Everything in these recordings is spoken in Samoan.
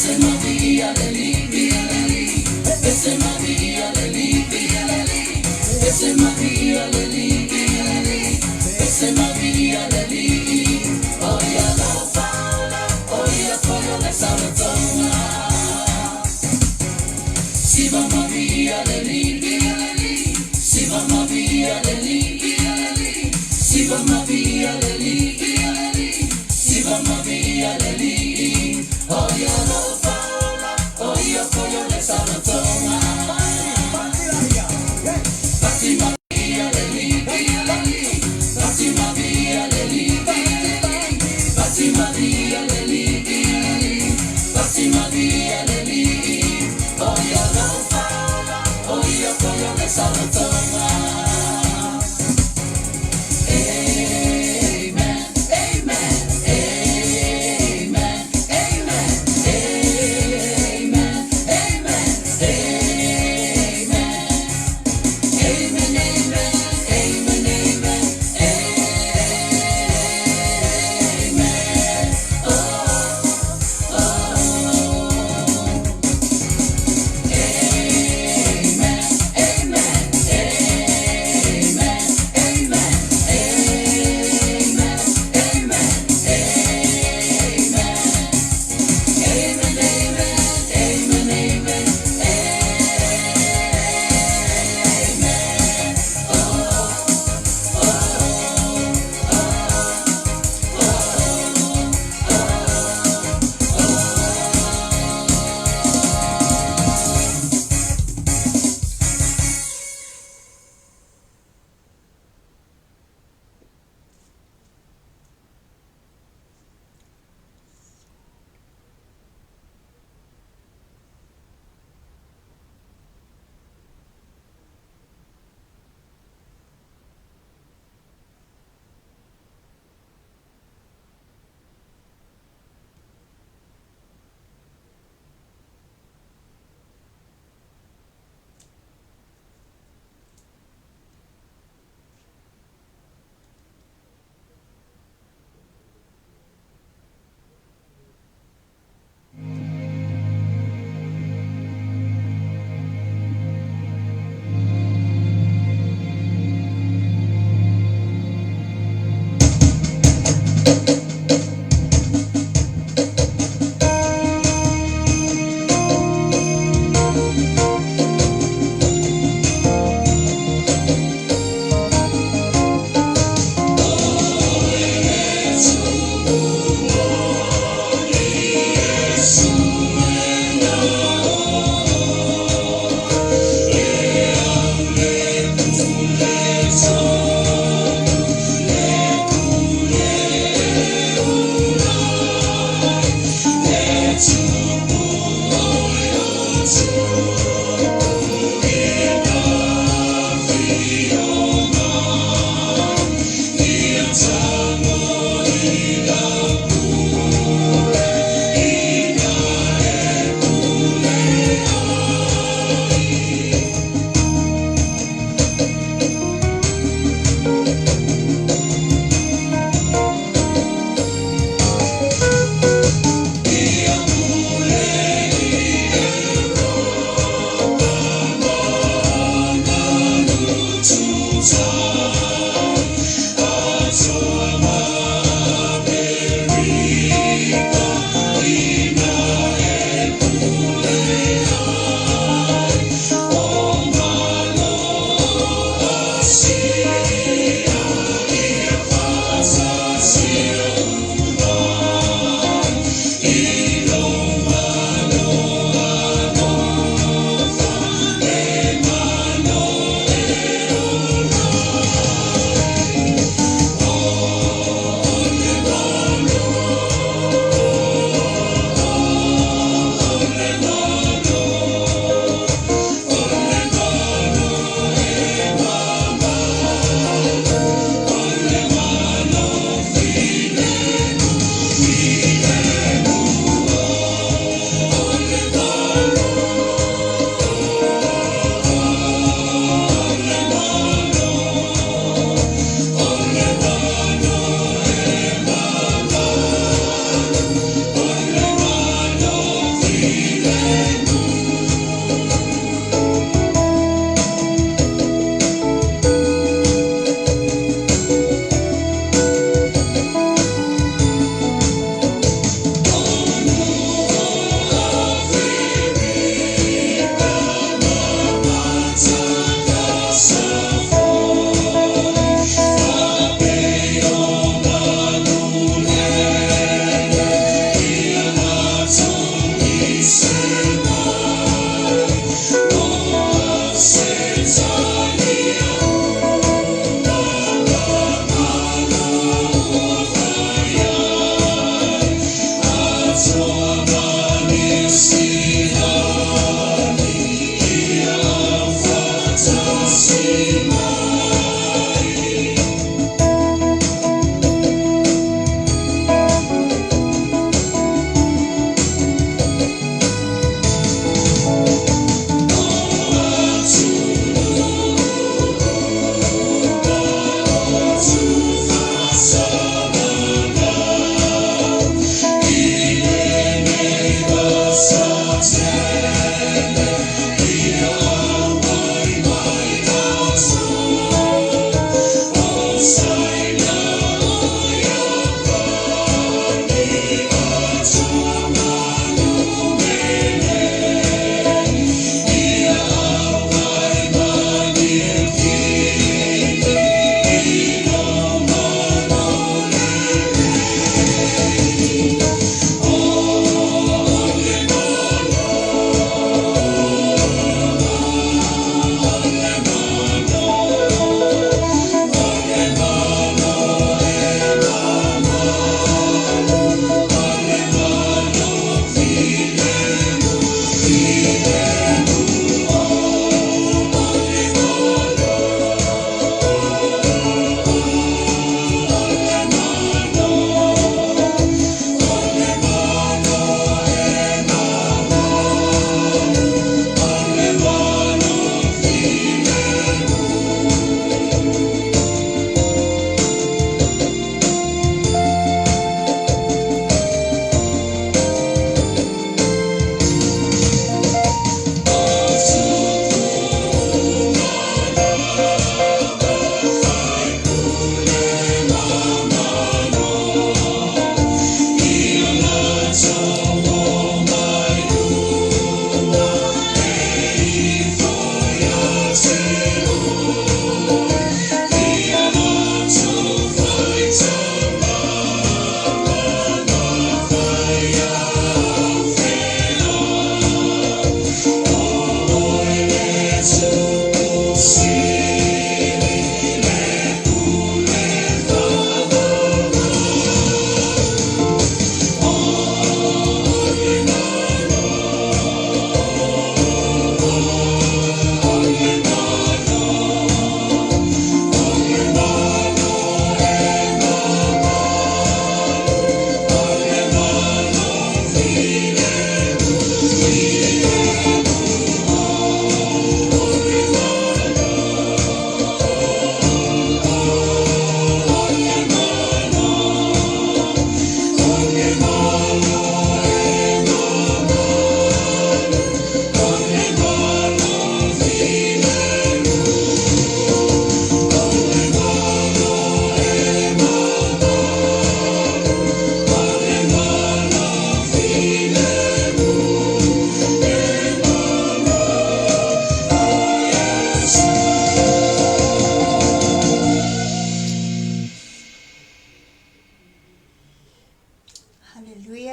Ese ma le li, ese ma le li, ese ma le li, ese ma le li. Oia lofa, oia koyo le saratonga. Siva ma le li, siva ma le li, siva ma le li, siva ma le li. Oia lofa, oia koyo le saratonga. Fatima le li, Fatima le li, Fatima le li, Fatima le li. Oia lofa, oia koyo le saratonga.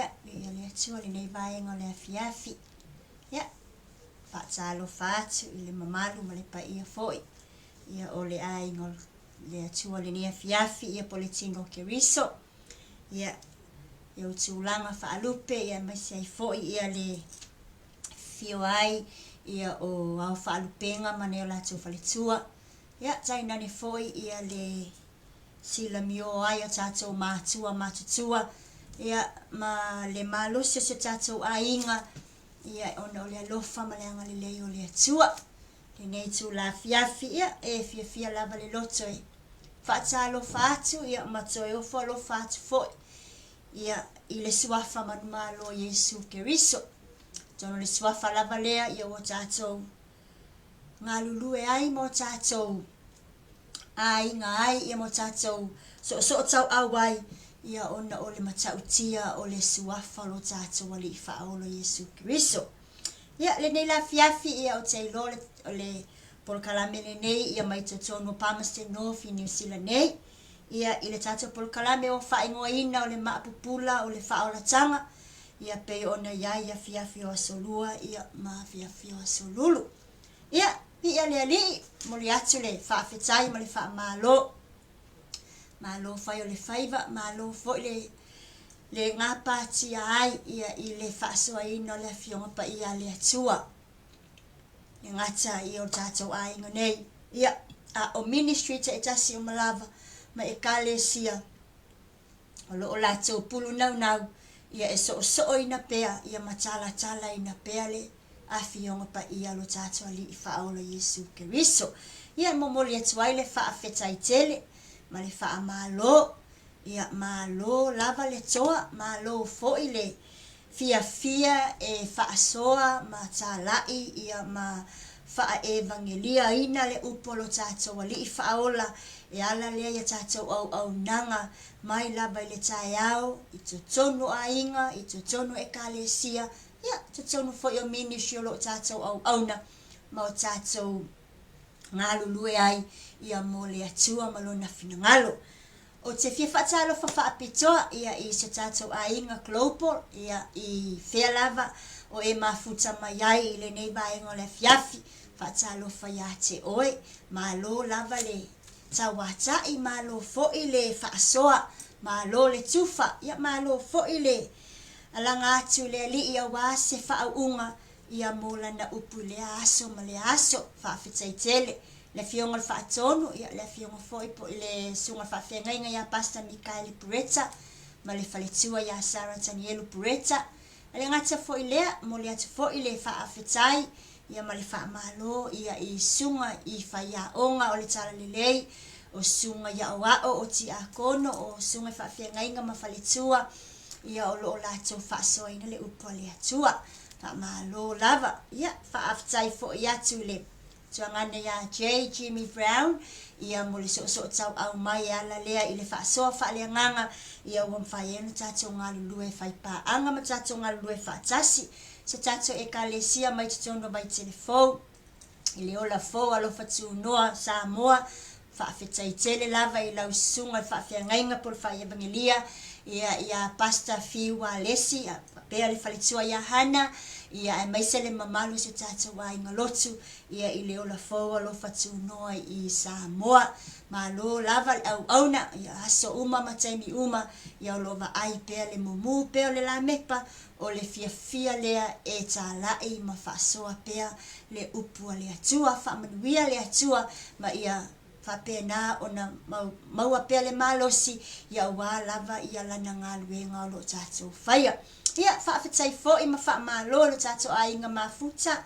Ia, viia le Atua i lenei vaega o le afiafi. Ia, faatalofa atu i le mamalu ma le paia foi ia o le aiga o le Atua i lenei afiafi, ia po o le tino o Keriso. Ia, i ou tulaga faalupe, ia aemaise ai foi ia le afifio ai ia o ao faalupega ma nai o latou faletua. Ia, tainane foi ia le silamio ai o tatou matua matutua, ia, ma le malosi o si o tatou aiga, ia, ona o le alofa ma le agalelei o le Atua. Lenei itula afiafi, ia, e fiafia lava le loto e faatalofa atu, ia, ma toe ofo alofa atu foi, ia, i le Suafa manumalo o Iesu Keriso. Atonu o le Suafa lava lea, ia, ua tatou galulue ai ma o tatou aiga ai, ia ma o tatou soosootauau ai, ia ona o le matautia o le Suafa o lo tatou Alii Faaola Iesu Keriso. Ia, lenei la afiafi, ia, ou te iloa o le polokalame lenei, ia mai totonu o Palmerston North i Niu Sila nei, ia, i le tatou polokalame ua faaigoaina o le Maa Pupula o le Faaolataga, ia, pei ona i ai afiafi o Aso Lua, ia, ma afiafi o Aso Lulu. Ia, viia le Alii, momoli atu le faafetai ma le faamalo. Malo fai o le faiva, malo foi le le gapatia ai ia i le faasoaina o le Afioga Paia a le Atua. E gata ia o tatou aiga nei, ia, a o ministry taitasi uma lava ma Ekalesia o lo o latou pulu naunau ia e soosooina pea ia ma talatalaina pea le Afioga Paia a lo tatou Alii Faaola Iesu Keriso. Ia e momoli atu ai le faafetai tele ma le faamalo. Ia malo lava le toa, malo foi le fiafia e faasoa ma talai ia ma faaevangeliaina le upu a lo tatou Alii Faaola e ala lea ia tatou auaunaga mai lava i le taeao, i totonu o aiga, i totonu o Ekalesia, ia, totonu foi o ministry o lo o tatou auauna ma o tatou galulue ai ia mo le Atua ma Lona finagalo. Ou te fia faatalofa faapitoa ia i so tatou aiga global ia i fea lava o e mafuta mai ai i lenei vaega o le afiafi. Faatalofa ia te oe. Malo lava le tauatai, malo foi le faasoa, malo le tufa, ia malo foi le alaga atu i le Alii aua se faauuga ia mo lana upu i lea aso ma lea aso. Faafetai tele. Le Afioga o le Faatonu, ia, le Afioga foi po i le Susuga Faafeagaiga ia Pastor Mikaele Pureta ma le faletua ia Sarah Tanielu Pureta. E le gata foi i lea, momoli atu foi le faafetai ia ma le faamalo ia i susuga i faiaoga o le Talalelei, o susuga i aoao, o tiakono, o susuga i faafeagaiga ma faletua, ia o lo o latou faasoaina le upu a le Atua. Faamalo lava. Ia, faafetai foi atu i le Tuagana ia J. Jimmy Brown, ia mo le soosootauau mai e ala lea i le faasoa faaleagaga, ia ua mafai ai ona tatou galulue faipaaga ma tatou galulue faatasi so tatou Ekalesia mai totonu o Vaitele Fou, i le ola fou alofa tunoa Samoa. Faafetai tele lava i lau susuga i le faafeagaiga po o le faievagelia ia ia Pastor Fiu Alesi faapea le faletua ia Hana ia aemaise le mamalu o si o tatou aiga lotu ia i le ola fou alofa tunoa i Samoa. Malo lava le auauna ia aso uma ma taimi uma ia o lo o vaai pea le mumu pea o le lamepa o le fiafia lea e talai ma faasoa pea le upu a le Atua. Faamanuia le Atua ma ia faapena ona maua pea le malosi ia aua lava ia lana galuega o lo o tatou faia. Ia, faafetai foi ma faamalo i lo tatou aiga mafuta,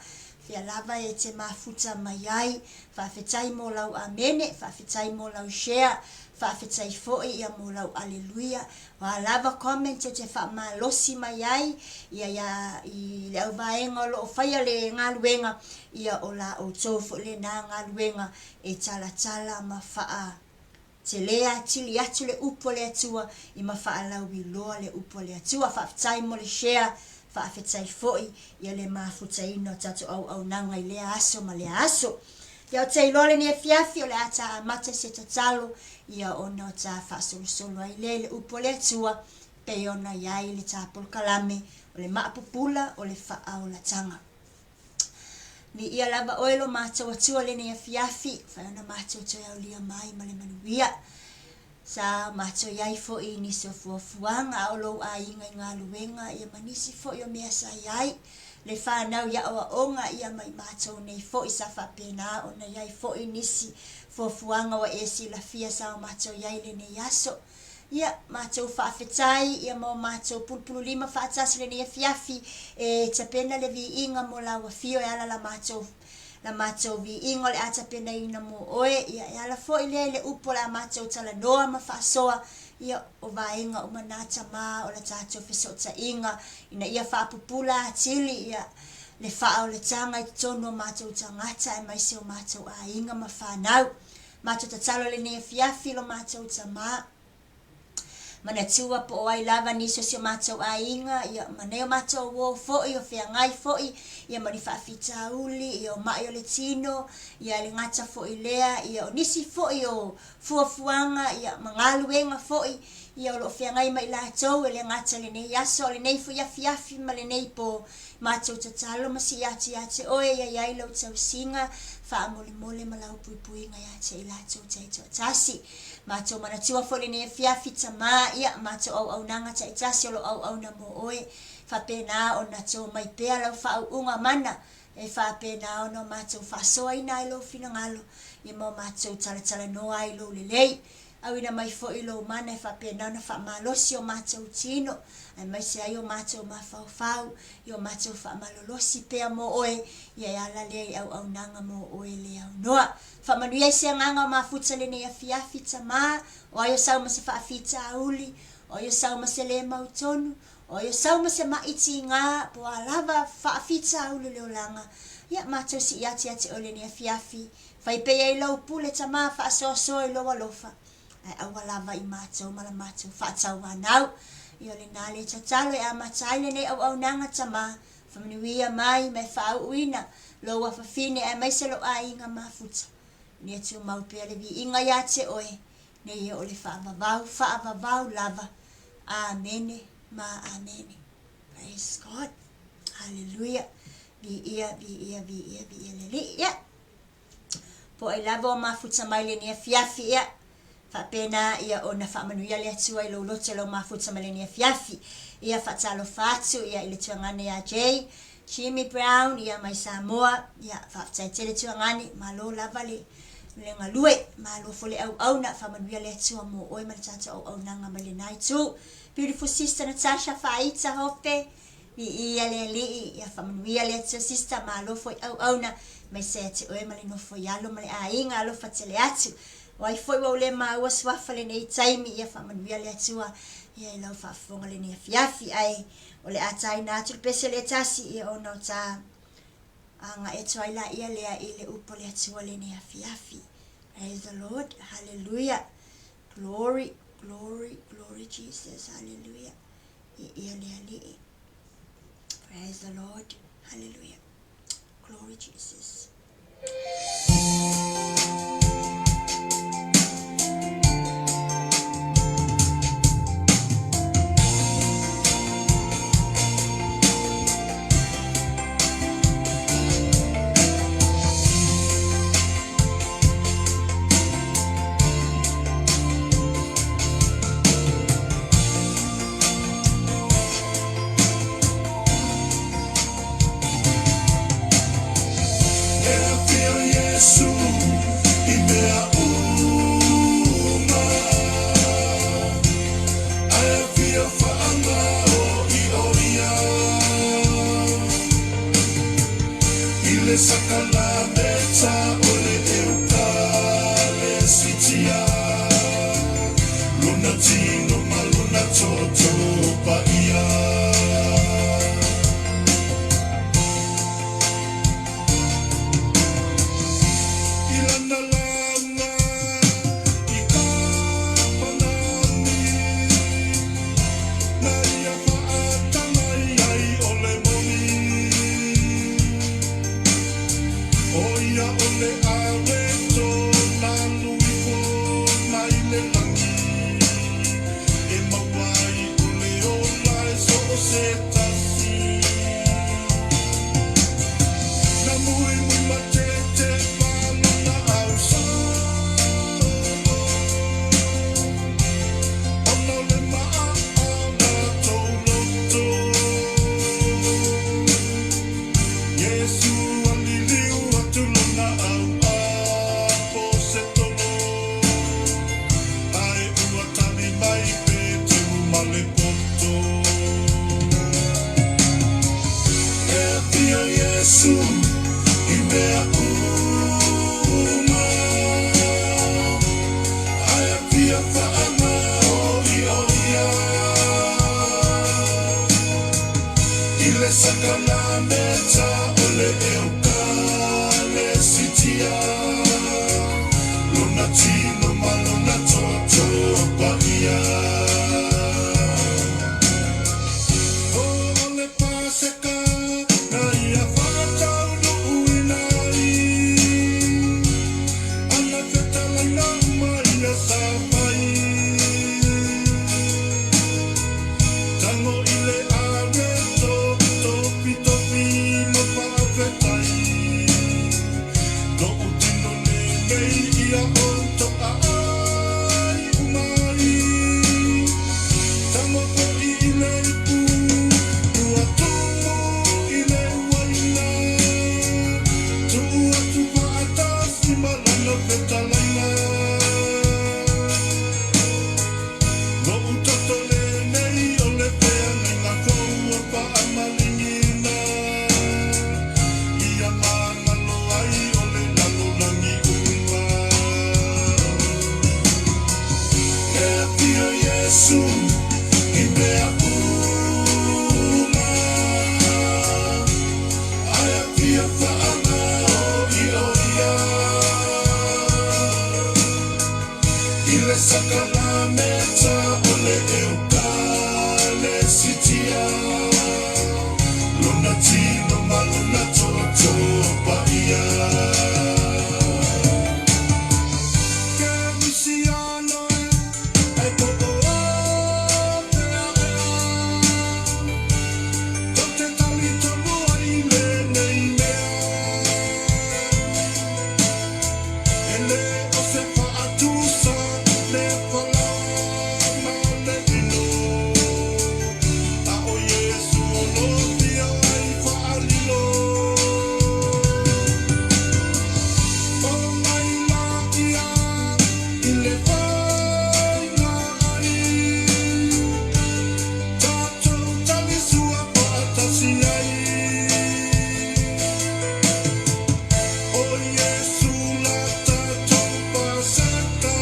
fea lava e te mafuta mai ai. Faafetai mo lau amene, faafetai mo lau share, faafetai foi ia mo lau aleluia. O a lava comment e te faamalosi mai ai ia ia i le auvaega o lo o faia le galuega, ia o la outou foi lena galuega e talatala ma faatelē atili atu le upu a le Atua i ma faalauiloa le upu a le Atua. Faafetai mo le share, faafetai foi ia le mafutaina o tatou auaunaga i lea aso ma lea aso. Ia ou te iloa lenei afiafi o le a ta amata se tatalo ia ona o ta faasolosolo ai lea i le upu a le Atua. pei ona i ai le ta polokalame o le maa pupula o le faaolataga. Viia lava oe lo matou Atua lenei afiafi, fai ona matou toe aulia mai ma le manuia. Sa matou i ai foi i nisi o fuafuaga a o lou aiga i galuega ia ma nisi foi o mea sa i ai le fanau i aoaoga ia ma i matou nei foi sa faapena ona i ai foi nisi fuafuaga ua e silafia sa o matou i ai lenei aso. Ia, matou faafetai ia ma o matou pulupululima faatasi lenei afiafi e tapena le viiga mo lau afio e ala la matou la matou viiga o le a tapenaina mo oe, ia e ala foi lea i le upu o le a matou talanoa ma faasoa, ia o vaega uma na tama o la tatou fesootaiga ina ia faapupula atili ia le faaolataga i totonu o matou tagata aemaise o matou aiga ma fanau. Matou tatalo lenei afiafi lo matou tama. Manatua po o ai lava nisi o si o matou aiga, ia, ma nai o matou uo foi, o feagai foi, ia, ma ni faafitauli, ia, o maʻi o le tino, ia, e le gata foi i lea, ia, o nisi foi o fuafuaga, ia, ma galuega foi, ia, o lo o feagai ma i latou, e le gata i lenei aso, a o lenei foi afiafi ma lenei po. Matou tatalo ma sii atu ia te oe, ia i ai lau tausiga faamolemole ma lau puipuiga ia te i latou taitoatasi. Matou manatua foi lenei afiafi Tama, ia, matou auaunaga taitasi o lo o auauna mo oe, faapena ona to mai pea lau faauuga mana, e faapena ona o matou faasoaina ai lou finagalo, ia ma o matou talatalanoa ai lou lelei. Auina mai foi lou mana e faapena ona faamalosi o matou tino, aemaise ai o matou mafaufau, i o matou faamalolosi pea mo oe, ia e ala lea i auaunaga mo oe le aunoa. Faamanuia i se agaga o mafuta lenei afiafi, Tama, o ai o sau ma se faafitauli, o ai o sau ma se lē mautonu, o ai o sau ma se maʻi tigā, po o a lava faafitauli o le olaga, ia matou sii atu ia te oe lenei afiafi, Fai pea i lou pule tama faasoasoa i lou alofa, ae aua lava i matou ma la matou faatauanau. Ia o lena le tatalo e amata ai lenei auaunaga tama, faamanuia mai ma e faauuina lou afafine aemaise lou aiga mafuta. Ina ia tumau pea le viiga ia te oe, nei ia o le faavavau, faavavau lava. Amene ma amene. Praise God. Hallelujah. Viia, viia, viia, viia le Alii. Ia. Po ai lava o mafuta mai lenei afiafi, ia, faapena ia ona faamanuia le Atua i lou loto i lau mafuta mai lenei afiafi. Ia, faatalofa atu ia i le tuagane ia Jay, Jimmy Brown, ia, mai Samoa. Ia, faafetai tele tuagane, malo lava le le galue, malo foi le auauna, faamanuia le Atua mo oe ma le tatou auaunaga mai lena itu. Beautiful sister Natasha Faaita Hope, Viia le Alii, ia faamanuia le Atua sister, malo foi auauna, maise ia te oe ma le nofo i alo ma le aiga, alofa tele atu. O ai foi ua ou le maua suafa lenei taimi, ia faamanuia le Atua ia i lau faafofoga lenei afiafi. Ae o le a taina atu le pese le tasi, ia ona o ta agai atu ai laia lea i le upu a le Atua lenei afiafi. Praise the Lord, hallelujah, glory, glory, glory Jesus, hallelujah. Viia le Alii. Praise the Lord. Hallelujah. Glory Jesus. E afio Iesu i sakalameta o le Eukalesitia, Lona tino ma lona toto paia. O le Paseka na ia faataunuuina ai ana fetalaiga uma ia sa fai. Tago i le areto, topitopi ma faafetai. Lo'u tino lenei ia outou aai uma ai. Tago foi i le ipu, ua tumu i le uaina. Tuu atu faatasi ma lana fetalaiga. Lo'u toto lenei o le feagaiga fou ua faamaliniina. Ia magalo ai o le lalolagi uma. E afio Iesu i mea uma, ae afio faamaoio ia. I le sakalameta o le Eukalesitia, Lona tino ma lona toto paia. Kerisiano e, e po o pea ea. Tou te talitonu ai i lenei mea. E le o se faatusa le falaoa ma le vino, a o Iesu o lo o fia ai faalilo. O mai laia i le faiga ai, tatou talisua faatasi ai. O Iesu la tatou Paseka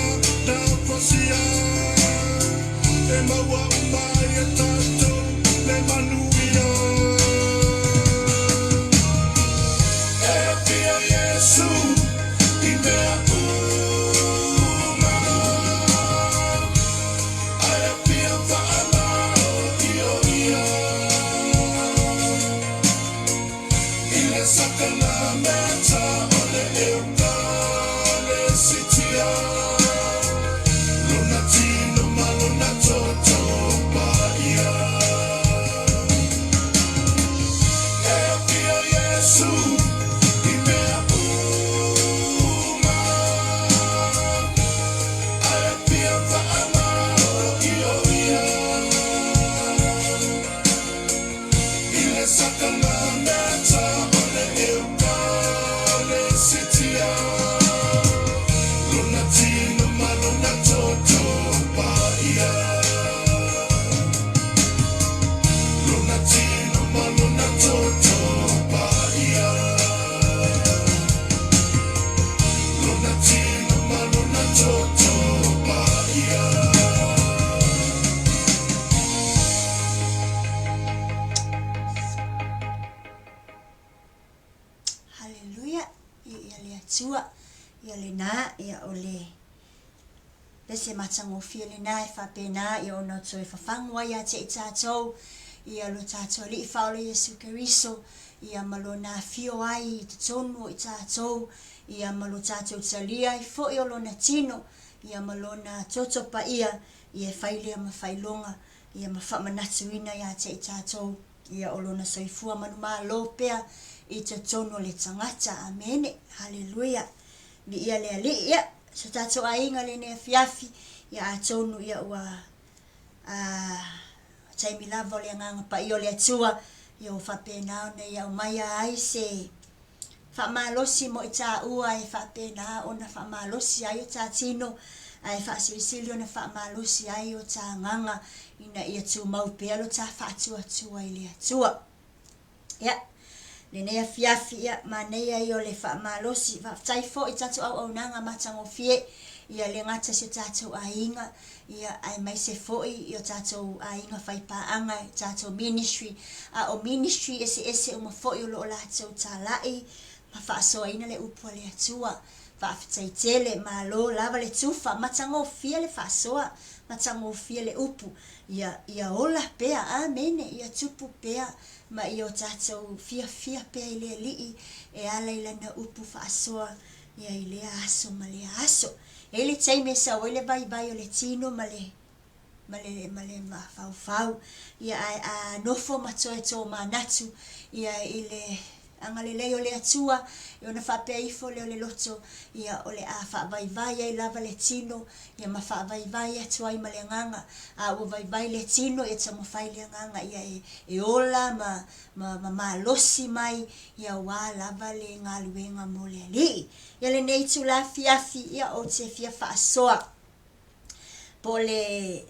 na fasia, e maua uma ai e tatou le manuia. E afio Iesu i mea uma, ae afio faamaoio ia. I le sakalameta o le Eukalesitia, Lona tino ma lona toto paia. E afio Iesu i mea uma, ae afio faamaoio ia. I le sakalameta o le Eukalesitia, Lona tino ma lona toto paia. Lona tino ma lona toto paia. Lona tino ma lona toto paia. Haleluia! Ia le Atua, ia lena, ia o le pese matagofie lena e faapena ia ona toe fafagu ai ia te i tatou, ia lo tatou Alii Faaola Iesu Keriso, ia ma lona afio ai i totonu o i tatou, ia ma lo tatou talia ai foi o lona tino, ia ma lona toto paia, ia e fai lea ma faailoga, ia ma faamanatuina ia te i tatou, ia o lona soifua manumalo pea i totonu o le tagata. Amene. Haleluia. Viia le Alii. Ia, so tatou aiga lenei afiafi, ia atonu ia ua a taimi lava o le Agaga Paia o le Atua, ia ua faapena ona ia aumaia ai se faamalosi mo i taua e faapena ona faamalosi ai o ta tino, ae faasilisili ona faamalosi ai o ta agaga ina ia tumau pea lo ta faatuatua i le Atua. Ia, lenei afiafi, ia, manaia ia o le faamalosi. Faafetai foi i tatou auaunaga matagofie. Ia le gata i si o tatou aiga, ia aemaise foi i o tatou aiga faipaaga, i tatou ministry, a o ministry eseese uma foi o lo o latou talai ma faasoaina le upu a le Atua. Faafetai tele, malo lava le tufa, matagofie le faasoa, matagofie le upu, ia, ia ola pea, amene, ia tupu pea ma ia o tatou fiafia pea i le Alii e ala i Lana upu faasoa ia i lea aso ma lea aso. E i ai le taimi e sau ai le vaivai o le tino ma le ma le ma le mafaufau, ia ae a nofo ma toe tōmanatu ia i le agalelei o le Atua, ia ona faapea ifo lea o le loto, ia o le a faavaivai ai lava le tino, ia ma faavaivai atu ai ma le agaga, a ua vaivai le tino, ia taumafai le agaga ia e, e ola ma, ma, ma malosi mai, ia aua lava le galuega mo le Alii. Ia lenei itula afiafi, ia ou te fia faasoa po o le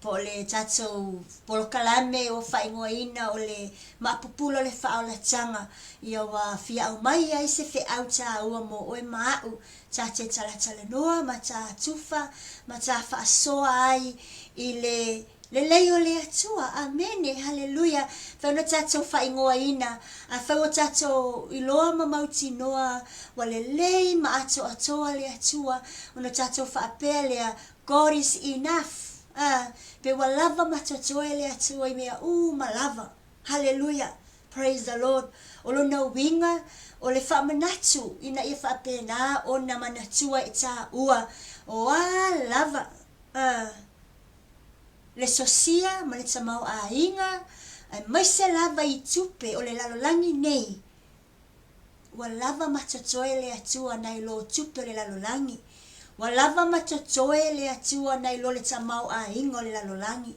po o le tatou polokalame ua faaigoaina o le Maapupula o le Faaolataga, ia ua fia aumai ai se feau taua mo oe ma a'u, ta te talatalanoa ma ta tufa ma ta faasoa ai i le Lelei o le Atua. Amene. Haleluia. Fai ona tatou faaigoaina, afai ua tatou iloa ma mautinoa ua lelei ma atoatoa le Atua, ona tatou faapea lea, God is enough. A, pe ua lava ma totoe le Atua i mea uma lava. Haleluia. Praise the Lord. O lona uiga, o le faamanatu ina ia faapena ona manatua e taua, o a lava, a, le sosia ma le tamaoaiga, aemaise lava i tupe o le lalolagi nei, ua lava ma totoe le Atua nai lo tupe o le lalolagi, ua lava ma totoe le Atua nai lo le tamaoaiga o le lalolagi,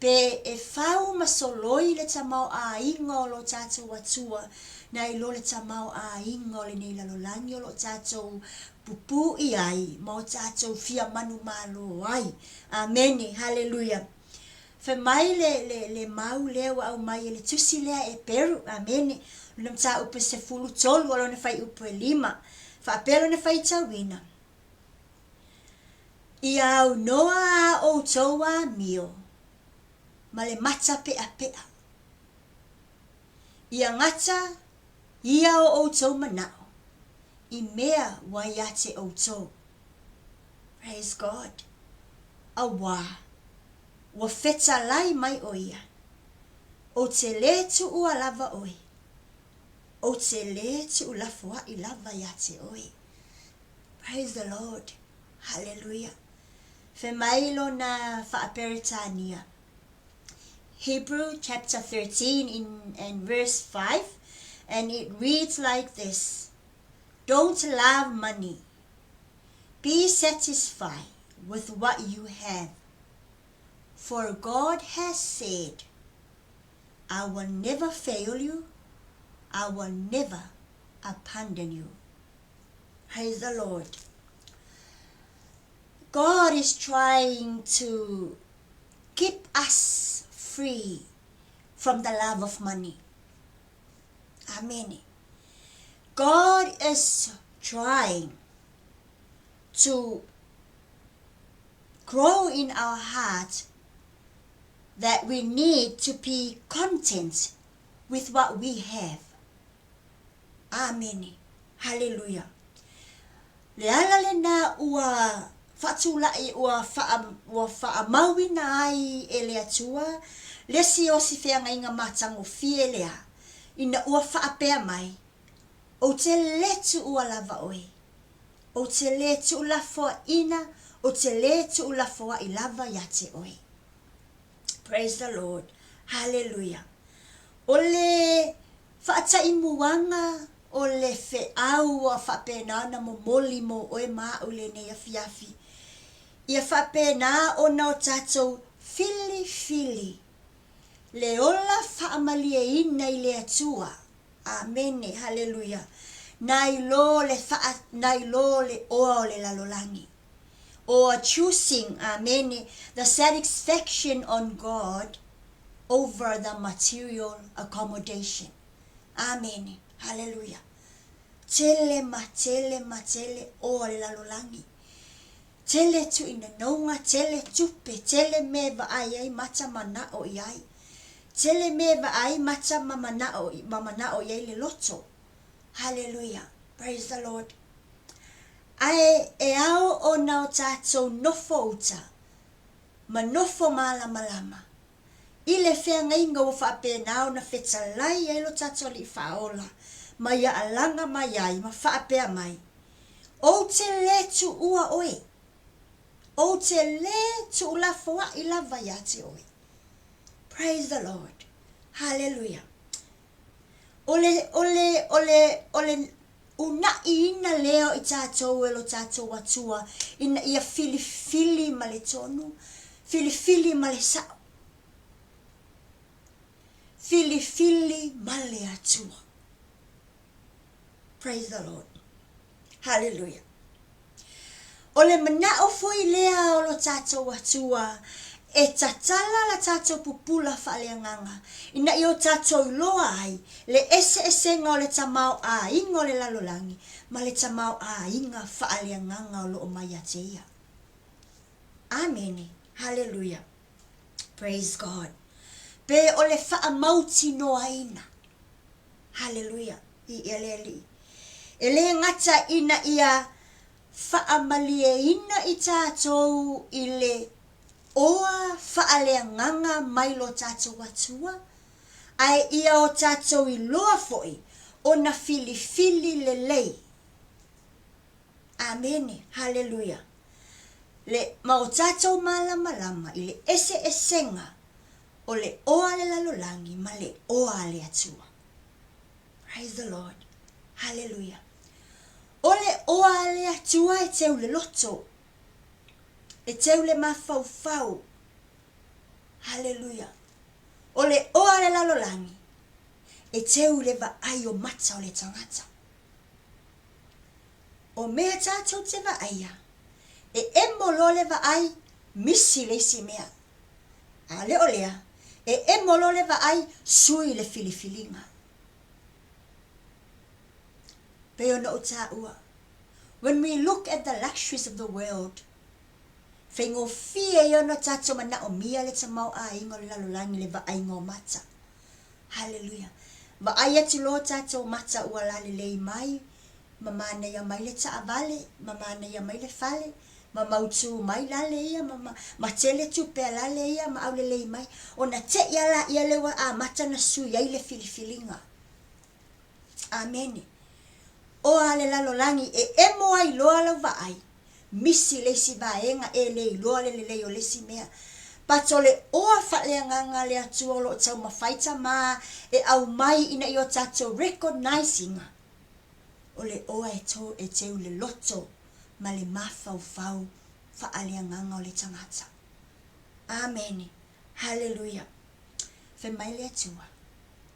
pe e fau ma soloi le tamaoaiga o lo tatou Atua nai lo le tamaoaiga o lenei lalolagi o lo o tatou pupū ai ma o tatou fia manumalo ai. Amene. Haleluia. Fai mai le, le, le mau lea ua aumai e le tusi lea e Peru. Amene. Lona mataupu e 13 a lona fuaiupu e 5. Faapea lona faitauina. Ia aunoa a outou amio ma le mata peʻapeʻa. Ia gata ia o outou manaʻo i mea ua iā te ʻoutou. Praise God. Auā, ua fetalai mai ʻo ia, Ou te lē tuʻua lava ʻoe, ou te lē tuʻulafoaʻi lava iā te ʻoe. Praise the Lord. Hallelujah. Fai mai lona faa-Peretania, Hebrew chapter 13 in, and verse 5, and it reads like this. Don't love money. Be satisfied with what you have. For God has said, I will never fail you. I will never abandon you. Praise the Lord. God is trying to keep us free from the love of money. Amen. God is trying to grow in our heart that we need to be content with what we have. Amene. Haleluia. Le ala lena ua faatulaʻi, ua faa, ua faamauina ai e le Atua le isi o si feagaiga matagofie lea, ina ua faapea mai, Ou te lē tuua lava oe, ou te lē tuulafoaʻina, ou te lē tuulafoaʻi lava iā te oe. Praise the Lord. Haleluia. O le faataimuaga o le feau ua faapena ona momoli mo oe ma aʻu i lenei afiafi, ia faapena ona o tatou filifili le ola faamalieina i le Atua. Amene. Haleluia. Nai lo le faa, nai lo le oa o le lalolagi. Or choosing, amene, the satisfaction on God over the material accommodation. Amene. Haleluia. Tele ma tele ma tele oa le lalolagi. Tele tuinanouga, tele tupe, tele mea e vaai ai mata manao i ai. Tele mea e vaai mata ma manao, ma manao i ai le loto. Haleluia! Praise the Lord. Ae e ao ona o tatou nofo uta ma nofo malamalama i le feagaiga ua faapena ona fetalai ai lo tatou Alii Faaola ma ia alaga mai ai ma faapea mai, Ou te lē tuua oe, ou te lē tuulafoaʻi lava iā te oe. Praise the Lord. Haleluia. O le, o le, o le, o le unaʻiina lea o i tatou e lo tatou Atua ina ia filifili ma le tonu, filifili ma le saʻo, filifili ma le Atua. Praise the Lord. Hallelujah. O le manaʻo foi lea o lo tatou Atua e tatala la tatou pupula faaleagaga ina ia o tatou iloa ai le eseesega o le tamaoaiga o le lalolagi ma le tamaoaiga faaleagaga o lo o mai ia te Ia. Amene. Haleluia. Praise God. Pe o le faamautinoaina. Haleluia. I le Alii. E le gata ina ia faamalieina i tatou i le oa faaleagaga mai lo tatou Atua, ae ia o tatou iloa foi ona filifili lelei. Amene. Haleluia. Le, ma o tatou malamalama i le eseesega o le oa a le lalolagi ma le oa a le Atua. Praise the Lord. Haleluia. O le oa a le Atua e teu le loto, e teu le mafaufau. Haleluia. O le oa a le lalolagi, e teu le vaai o mata o le tagata. O mea tatou te vaaia, e emo loa le vaai, misi le isi mea. A le o lea, e emo loa le vaai, sui le filifiliga. Pei ona ou taua, when we look at the luxuries of the world, faigofie ia ona tatou manaomia le tamaoaiga o le lalolagi i le vaaiga o mata. Haleluia. Vaai atu loa tatou mata ua lalelei mai, ma manaia mai le taavale, ma manaia mai le fale, ma mautū mai lale ia, ma, ma, ma tele tupe a lale ia, ma aulelei mai, ona teʻi a laia lea ua amata ona sui ai le filifiliga. Amene. Oa le lalolagi e emo ai loa lau vaai, misi le isi vaega e le iloa le lelei o le isi mea. But o le oa faaleagaga a le Atua o lo o taumafai tamā e aumai ina ia o tatou recognize ina o le oa e tō e teu le loto ma le mafaufau faaleagaga o le tagata. Amene. Haleluia. Fai mai le Atua,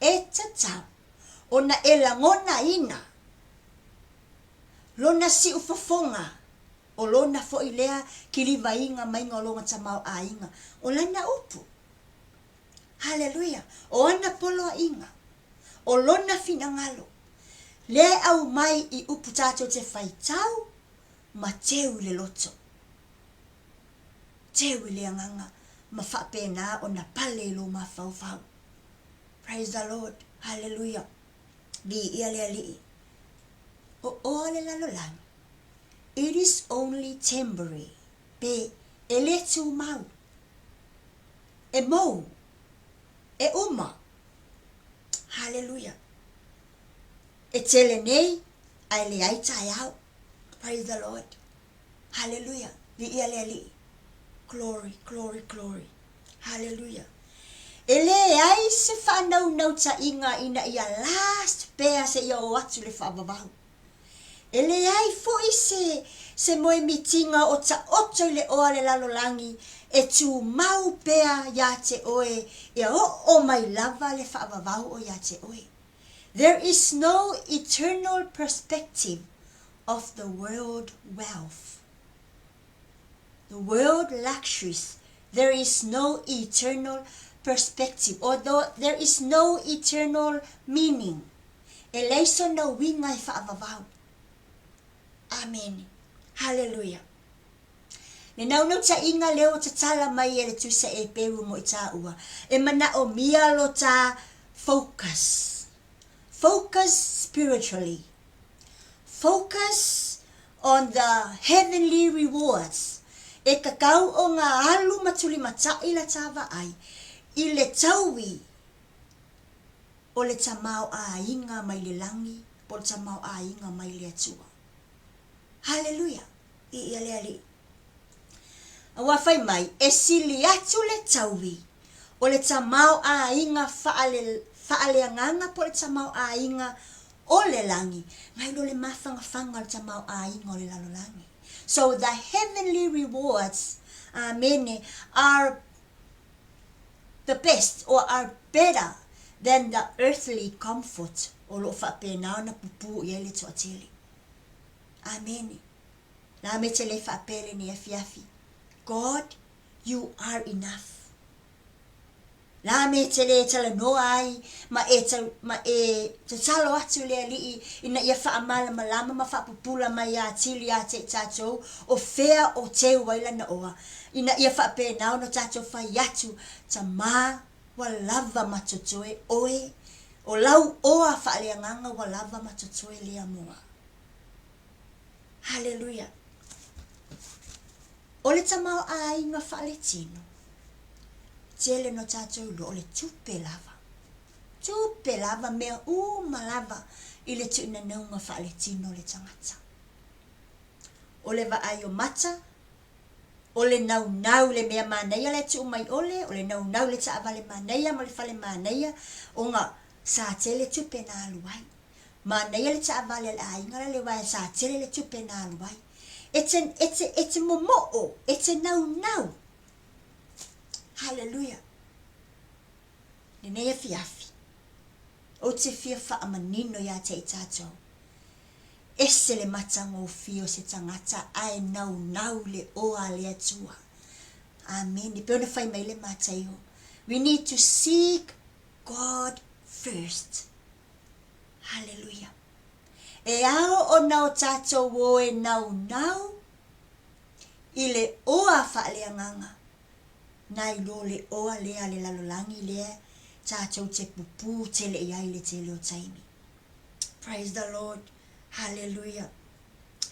E tatau ona e lagonaina lona siufofoga o lona foi lea kilivaiga maiga o lona tamaoaiga, o lana upu. Haleluia! O ana poloaiga, o lona finagalo, lea e aumai i upu tatou te faitau ma teu i le loto, teu i le agaga ma faapena ona pale i lou mafaufau. Praise the Lord. Haleluia. Viia le Alii. O oa le lalolagi. It is only temporary. Pe e le tumau. E mou. E uma. Haleluia. E tele nei, ae leai taeao. Praise the Lord. Haleluia. Viia le Alii. Glory, glory, glory. Haleluia. E leai se faanaunautaiga ina ia last pea seia oo atu le faavavau. E leai foi se se moemitiga o taoto i le oa le lalolagi e tumau pea iā te oe ia oo mai lava le faavavau o iā te oe. There is no eternal perspective of the world wealth. The world luxuries, there is no eternal perspective or there is no eternal meaning. E leai sona uiga e faavavau. Amene. Haleluia. Le naunautaiga lea ua tatala mai e le Tusa Eperu mo i tāua, e manaomia lo tā focus. Focus spiritually. Focus on the heavenly rewards. E kakau o ngā alu ma tulimataʻi la tā vaai i le taui o le tamaoaiga mai le lagi po o le tamaoaiga mai le Atua. Haleluia! Viia le Alii. Aua fai mai, e sili atu le taui o le tamaoaiga faale, faaleagaga po o le tamaoaiga o le lagi, nai lo le mafangafaga o le tamaoaiga o le lalolagi. So the heavenly rewards, amene, are the best or are better than the earthly comfort o lo o faapena ona pupū i ai le toatele. Amene. La me te le faapea lenei afiafi, God, you are enough. La me te le talanoa ai ma e tau, ma e tatalo atu i le Alii ina ia faamalamalama ma faapupula mai atili ia te i tatou o fea o teu ai lana oa, ina ia faapena ona tatou fai atu, Tama, ua lava ma totoe oe, o lau oa faaleagaga ua lava ma totoe lea moa. Haleluia! O le tamaoaiga faaletino, tele no tatou iloa o le tupe lava. Tupe lava, mea uma lava i le tuinanauga faaletino o le tagata. O le vaai o mata, o le naunau i le mea manaia la e tuu mai ole, o le naunau i le taavale manaia ma le fale manaia, ona sa tele tupe na alu ai. Manaia le taavale a le aiga la le wae sa tele le tupe na alu ai. E te, e te, e te momoo, e te naunau. Hallelujah. Lenei afiafi, ou te fia faamanino ia te i tatou. Ese le matagofie o se tagata ae naunau le oa a le Atua. Amene. Pei ona fai mai le Mataio, we need to seek God first. Haleluia! E ao ona o tatou o e naunau i le oa faaleagaga, nai lo le oa lea a le lalolagi lea tatou te pupū tele i ai i le tele o taimi. Praise the Lord. Haleluia.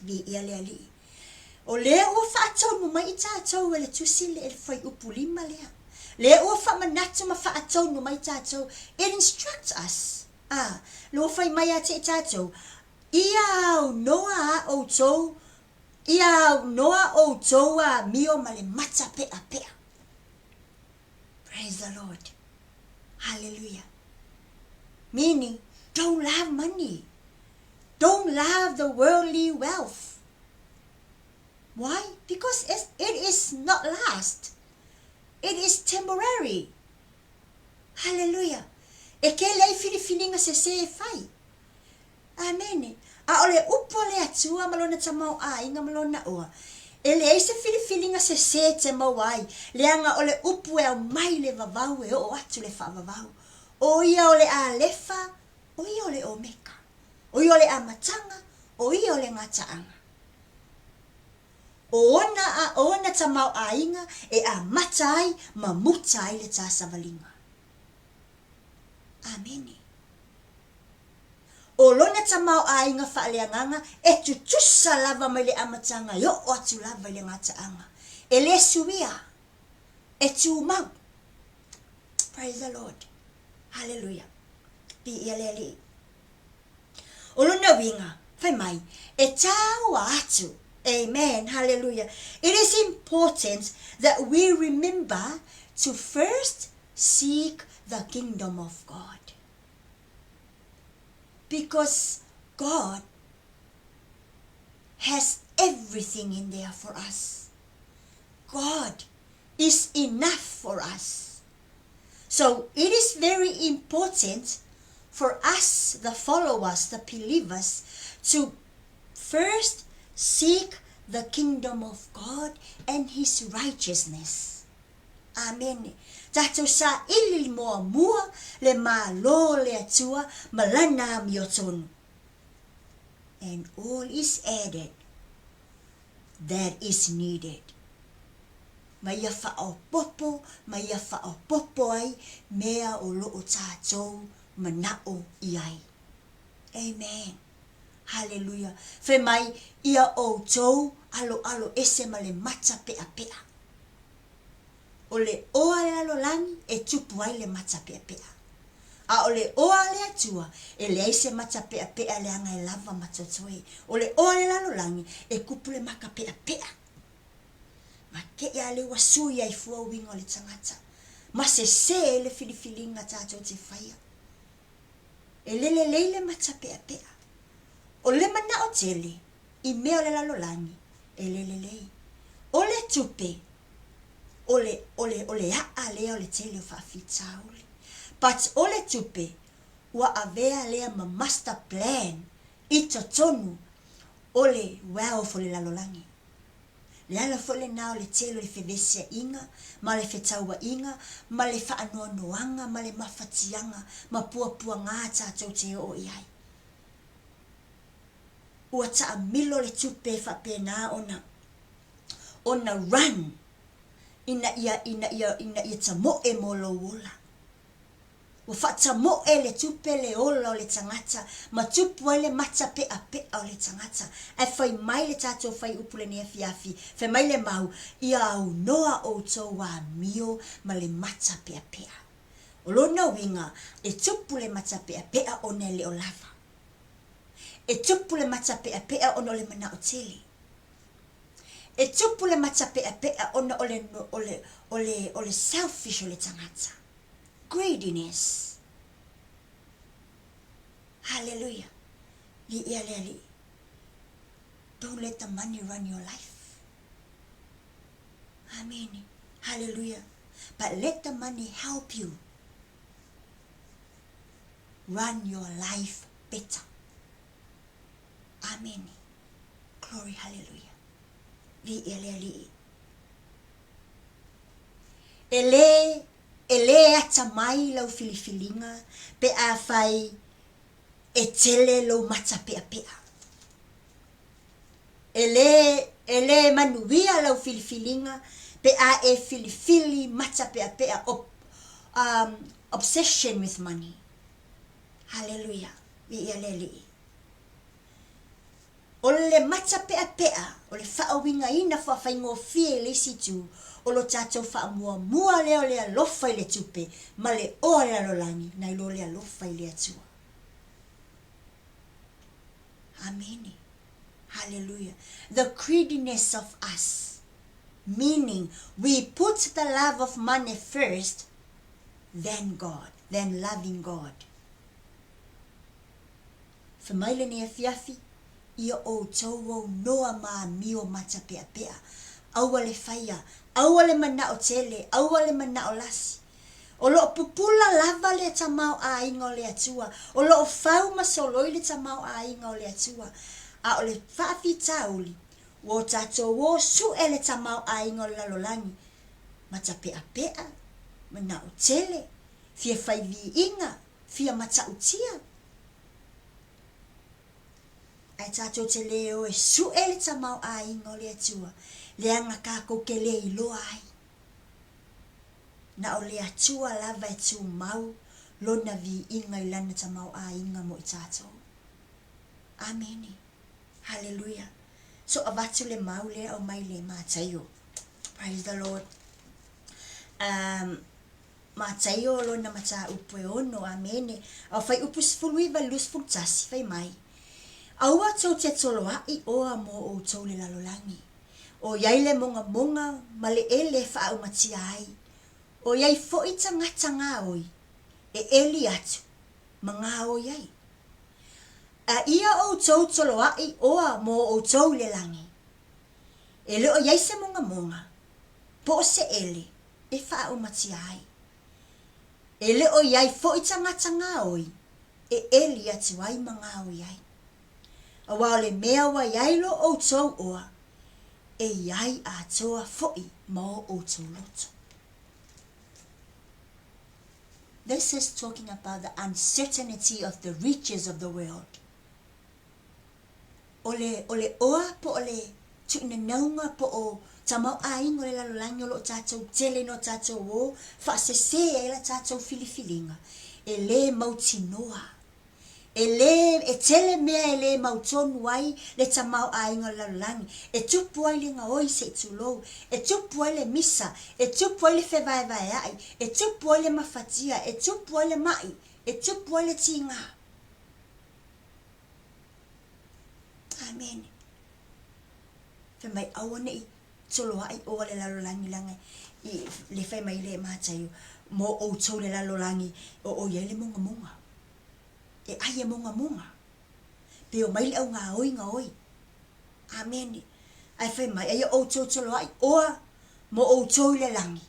Viia le Alii. O lea ua faatonu mai i tatou e le tusi le fuaiupu 5 lea. Lea ua faamanatu ma faatonu mai tatou. It instructs us. A, lea ua fai mai ia te i tatou, Ia aunoa a outou, ia aunoa outou amio ma le mata peapea. Praise the Lord. Hallelujah. Meaning, don't love money. Don't love the worldly wealth. Why? Because it, it is not last. It is temporary. Hallelujah. E kele ai filifiliga sese e fai. Amene. A o le upu a le Atua ma lona tamaoaiga ma lona oa, e leai se filifiliga sese e te maua ai, leaga o le upu e aumai le vavau e oo atu le faavavau. O ia o le Alefa, o ia o le Omeka. O ia o le amataga, o ia o le gataaga. O ona a ona tamaoaiga e amata ai ma muta ai le tāsavaliga. Amene. O lona tamaoaiga faaleagaga e tutusa lava mai le amataga e oo atu lava i le gataaga. E le suia, e tumau. Praise the Lord. Hallelujah. Viia le Alii. O lona uiga, fai mai, e tāua atu. Amen. Hallelujah. It is important that we remember to first seek the kingdom of God. Because God has everything in there for us. God is enough for us. So it is very important for us, the followers, the believers, to first seek the kingdom of God and his righteousness. Amene. Tatou saili muamua le Malo o le Atua ma Lana amiotonu. And all is added that is needed. Ma ia faaopoopo ma ia faaopoopo ai mea o lo o tatou manao i ai. Amen. Haleluia. Fai mai, Ia outou aloalo ese ma le mata peapea. O le oa a le lalolagi e tupu ai le mata peapea. A o le oa a le Atua, e leai se mata peapea leaga e lava ma totoe. O le oa a le lalolagi, e kupu le maka peapea. Ma kei a lea ua sui ai fua uiga o le tagata, ma sesē ai le filifiliga tatou te faia. E le lelei le mata peapea. O le manao tele i mea o le lalolagi, e le lelei. O le tupe, o le, o le, o le a'a lea o le tele o faafitauli. But o le tupe, ua avea lea ma master plan i totonu o le wealth o le lalolagi. Le ala foi lena o le tele o le fevesiaʻiga ma le fetauaʻiga ma le faanoanoaga ma le mafatiaga ma puapuagā tatou te oo i ai. Ua taamilo le tupe e faapena ona ona run ina ia ina ia ina ia tamoe mo lou ola. Ua faatamoe le tupe le ola o le tagata ma tupu ai le mata peapea o le tagata. Ae fai mai le tatou faiupu lenei afiafi, fai mai le mau, Ia aunoa outou amio ma le mata peapea. O lona uiga, e tupu le mata peapea ona e le o lava. E tupu le mata peapea ona o le manao tele. E tupu le mata peapea ona o le, o le, o le, o le selfish o le tagata. Greediness. Hallelujah. Viia le Alii. Don't let the money run your life. Amene. Hallelujah. But let the money help you run your life better. Amene. Glory, hallelujah. Viia le Alii. E lē, e lē atamai lau filifiliga pe afai e tele lou mata peapea. E lē, e lē manuia lau filifiliga pe a e filifili mata peapea, ob, um, obsession with money. Haleluia, viia le Alii. O le mata peapea, o le faauigaina faafaigofie i le isi itu, o lo tatou faamuamua lea o le alofa i le tupe ma le oa o le lalolagi nai lo le alofa i le Atua. Amene. Hallelujah. The greediness of us, meaning we put the love of money first, than God, than loving God. Fai mai lenei afiafi, Ia outou ou noa ma amio matapeapea, aua le faia, aua le manao tele, aua le manao lasi. O lo o pupula lava le tamaoaiga o le Atua, o lo o fau ma soloi le tamaoaiga o le Atua, a o le faafitauli, ua o tatou o suʻe le tamaoaiga o le lalolagi, matapeapea, manao tele, fia fai viiga, fia matautia. Ae tatou te lē o e suʻe le tamaoaiga o le Atua, leaga kakou ke lē iloa ai. Na o le Atua lava e tumau Lona viiga i Lana tamaoaiga mo i tatou. Amene. Haleluia. So avatu le mau lea aumai le Mataio. Praise the Lord. Um, Mataio lona mataupu e ono, amene. A o Faiupu 19 i le 21, fai mai, Aua tou te toloaʻi oa mo outou le lalolagi, ʻoiai le mogamoga ma le ʻele e faaaumatia ai, ʻoiai foʻi tagata gaoi e ʻeli atu ma gaoi ai. A ia outou toloaʻi oa mo outou i le lagi, e le o i ai se mogamoga, po o se ʻele, e faaaumatia ai. E le o i ai foʻi tagata gaoi e ʻeli atu ai ma gaoi ai. Auā o le mea ua i ai lo ʻoutou oa, e i ai atoa foʻi ma o ʻoutou loto. This is talking about the uncertainty of the riches of the world. O le, o le oa po o le tuʻunanauga po o, Tamaoaiga o le lalolagi o lo o tatou tele ina o tatou o faasese ai la tatou filifiliga, e le mautinoa. E lē, e tele mea e lē mautonu ai le tamaoaiga o le lalolagi, e tupu ai le gaoi se i tulou, e tupu ai le misa, e tupu ai le fevaevaeaʻi, e tupu ai le mafatia, e tupu ai le maʻi, e tupu ai le tigā. Amene. Fai mai, aua ne i toloaʻi ʻoa le lalolagi leaga i le fai mai le Mataio, mo ʻoutou le lalolagi o o i ai le mogamoga. E ʻai e mogamoga. Pe omai le ʻaugaoi gaoi. Amene. Ae fai mai, aia ʻoutou toloaʻi ʻoa mo ʻoutou i le lagi.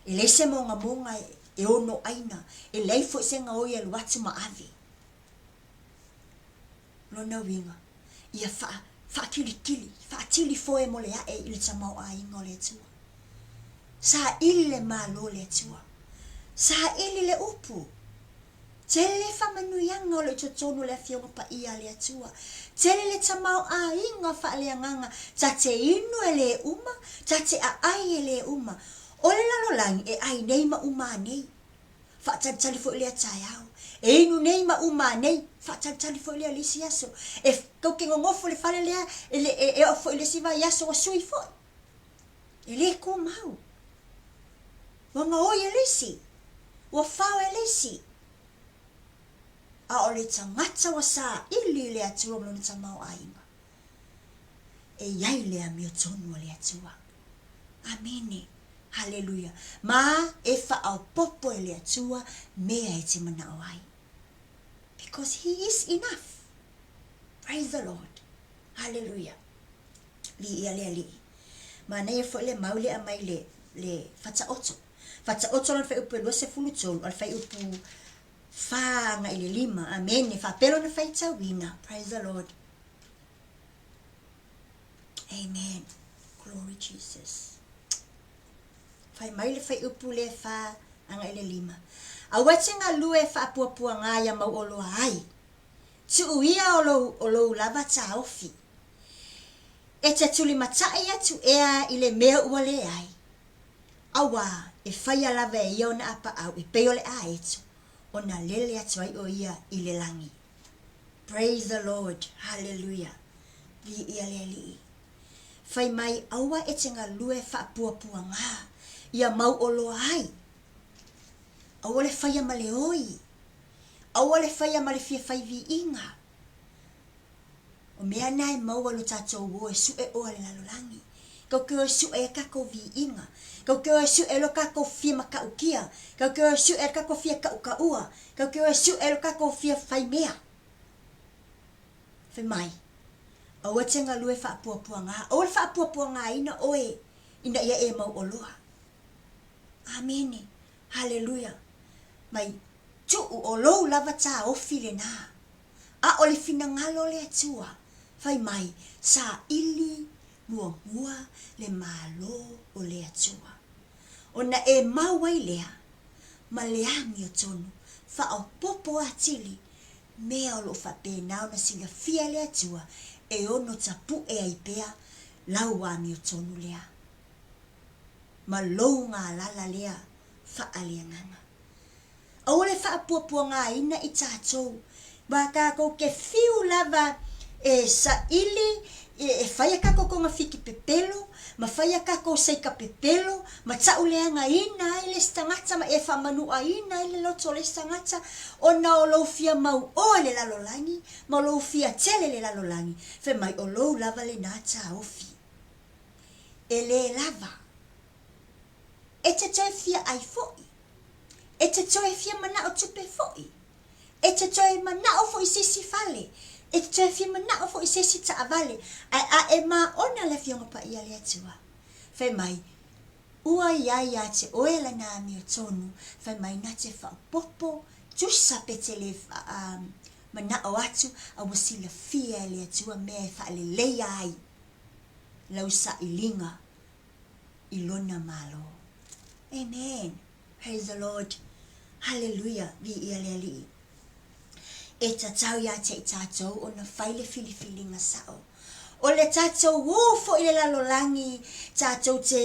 E leai se mogamoga e ono ʻaina, e leai foi se gaoi e alu atu ma ave. Lona uiga, ia faa, faakilikili, faatili foe mo le aʻe i le tamaoaiga o le Atua. Saili le Malo o le Atua. Saili le upu. Tele faamanuiaga o lo i totonu o le Afioga Paia a le Atua. Tele le tamaoaiga faaleagaga, ta te inu e lē uma, ta te aʻai e lē uma. O le lalolagi e ʻai nei ma uma nei. Faatalitali foi lea taeao. E inu nei ma uma nei, faatalitali foi lea le isi aso. E tou te nonofo i le fale lea, e, le, e, e oo foi i le isi vaiaso ua sui foi. E lē tumau. Ua gaoi e le isi. Ua fao e le isi. A o le tagata ua saili i le Atua ma lona tamaoaiga, e i ai le amiotonu a le Atua. Amene. Haleluia. Ma e faaopoopo e le Atua mea e te manao ai. Because he is enough. Praise the Lord. Haleluia. Viia le Alii. Manaia foi le mau lea mai le, le Fataoto. Fataoto lona fuaiupu e 23, o le fuaiupu 4 agai i le 5. Amene. Faapea lona faitauina. Praise the Lord. Amen. Glory Jesus. Fai mai le fuaiupu lea 4 agai i le 5. Aua e te galue e faapuapuagā ia mauoloa ai. Tuu ia o lou, o lou lava taofi. E te tulimataʻi atu ea i le mea ua leai, auā e faia lava e ia ona apaʻau e pei o le ʻaeto, ona lele atu ai ʻo ia i le lagi. Praise the Lord, hallelujah, viia le Alii. Fai mai aua e te galue faapuapuagā ia mauoloa ai. Aua le faia ma le oi. Aua le faia ma le fia fai viiga. O mea na e maua i lo tatou o e suʻe oa le lalolagi. Kau ke o e suʻe ai kakou viiga. Kau ke o e suʻe lo kakou fia makaʻukia. Kau ke o e suʻe lo kakou fia kaʻukaʻua. Kau ke o e suʻe lo kakou fia fai mea. Fai mai, aua te galue faapuapuagā. Aua le faapuapuagāina oe ina ia e mauoloa. Amene. Haleluia. Mai, tuu o lou lava taofi lenā. A o le finagalo o le Atua, fai mai, saili muamua le Malo o le Atua. Ona e mau ai lea ma le amiotonu faaopoopo atili mea o lo o faapena ona silafia e le Atua e ono tapuʻe ai pea lau amiotonu lea ma lou galala lea faaleagaga. Aua le faapuapuagaina i tatou, ma tatou te fiu lava e saili, e fai a tatou togafiti pepelo, ma fai a tatou saika pepelo, ma tauleagaina ai le isi tagata, ma e faamanuaina ai le loto o le isi tagata, ona o lou fia mauoa i le lalolagi, ma lou fia tele i le lalolagi, fai mai o lou lava lenā taofi. E lē lava. E te toe fia ʻai foi. E te toe fia manaʻo tupe foi. E te toe manaʻo foi i se isi fale. E te toe fia manaʻo foi i se isi taʻawale. Ae a e māʻona le Afioga Paia a le Atua. Fai mai, Ua iai iā te oe lana amiotonu, fai mai na te faaopoopo, tusa pe te le manaʻo atu, a ua silafia e le Atua mea e faaleleia ai lau sailiga i lona Malo. Amen. Praise the Lord. Hallelujah. Viia le Alii. E tatau iā te i tātou ona fai le filifiliga sao. O le tatou ū foi i le lalolagi tatou te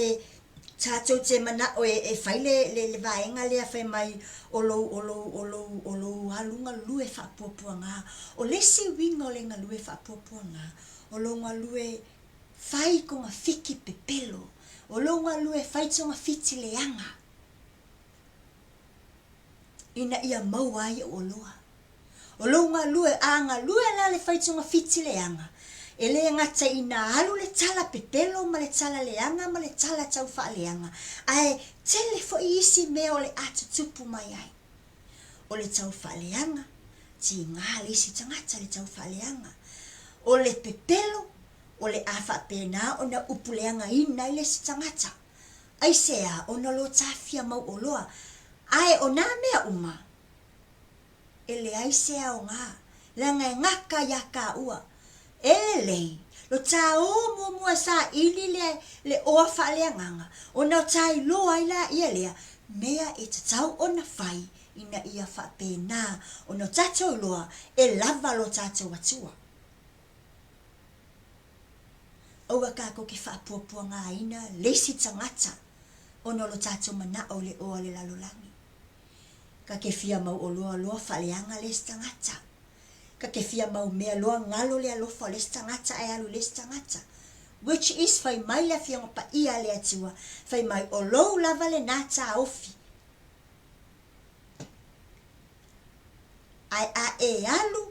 tatou te manao e e fai le le le vaega lea fai mai o lou o lou o lou o lou alu galue faapuapuaga. O le isi uiga o le galue faapuapuaga, o lou galue fai togafiti pepelo, o lou galue fai togafiti leaga ina ia maua ai ou oloa. O lou galue, a galue la le fai togafiti leaga, e le gata ina alu le tala pepelo ma le tala leaga ma le tala tau faaleaga, ae tele foi isi mea o le a tutupu mai ai. O le tau faaleaga, tiga le isi tagata le tau faaleaga. O le pepelo, o le a faapena ona upu leagaina ai le isi tagata. Aisea ona lo tafia mau oloa, ae o nā mea uma, E leai se aoga, leaga e gata iā kāua. E lelei, lo tāō muamua e saili le, le oa faaleagaga, ona o tā iloa ai laia lea mea e tatau ona fai ina ia faapena ona o tātou iloa e lava lo tātou Atua. Aua kākou ke faapuapuagāina le isi tagata ona o lo tātou manaʻo i le oa o le lalolagi. Ka ke fia mau oloa loa faaleaga le isi tagata. Ka ke fia mau mea loa galo le alofa o le isi tagata ae alu i le isi tagata. Which is fai mai le Afioga Paia a le Atua, fai mai o lou lava lena taofi. Ae a e alu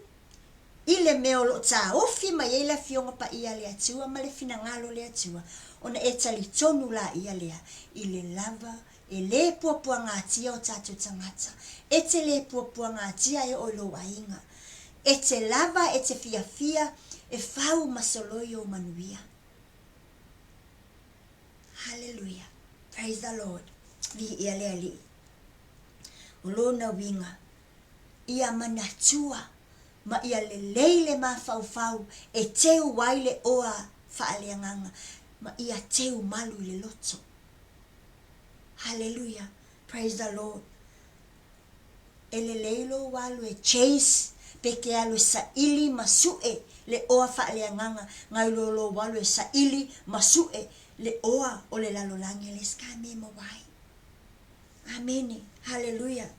i le mea o lo o taofi mai ai le Afioga Paia a le Atua ma le finagalo o le Atua, ona e talitonu laia lea i le lava E lē puapuagatia o tatou tagata. E te lē puapuagatia e oo i lou aiga. E te lava e te fiafia e fau ma soloi ou manuia. Haleluia. Praise the Lord. Viia le Alii. O lona uiga, ia manatua ma ia lelei le mafaufau e teu ai le oa faaleagaga ma ia teu malu i le loto. Hallelujah praise the Lord E lelei lou alu e chase pe ke alu e saili ma suʻe le oa faaleagaga ngai lo lou alu e saili ma suʻe le oa o le lalolagi le ska me maua ai. Amene Hallelujah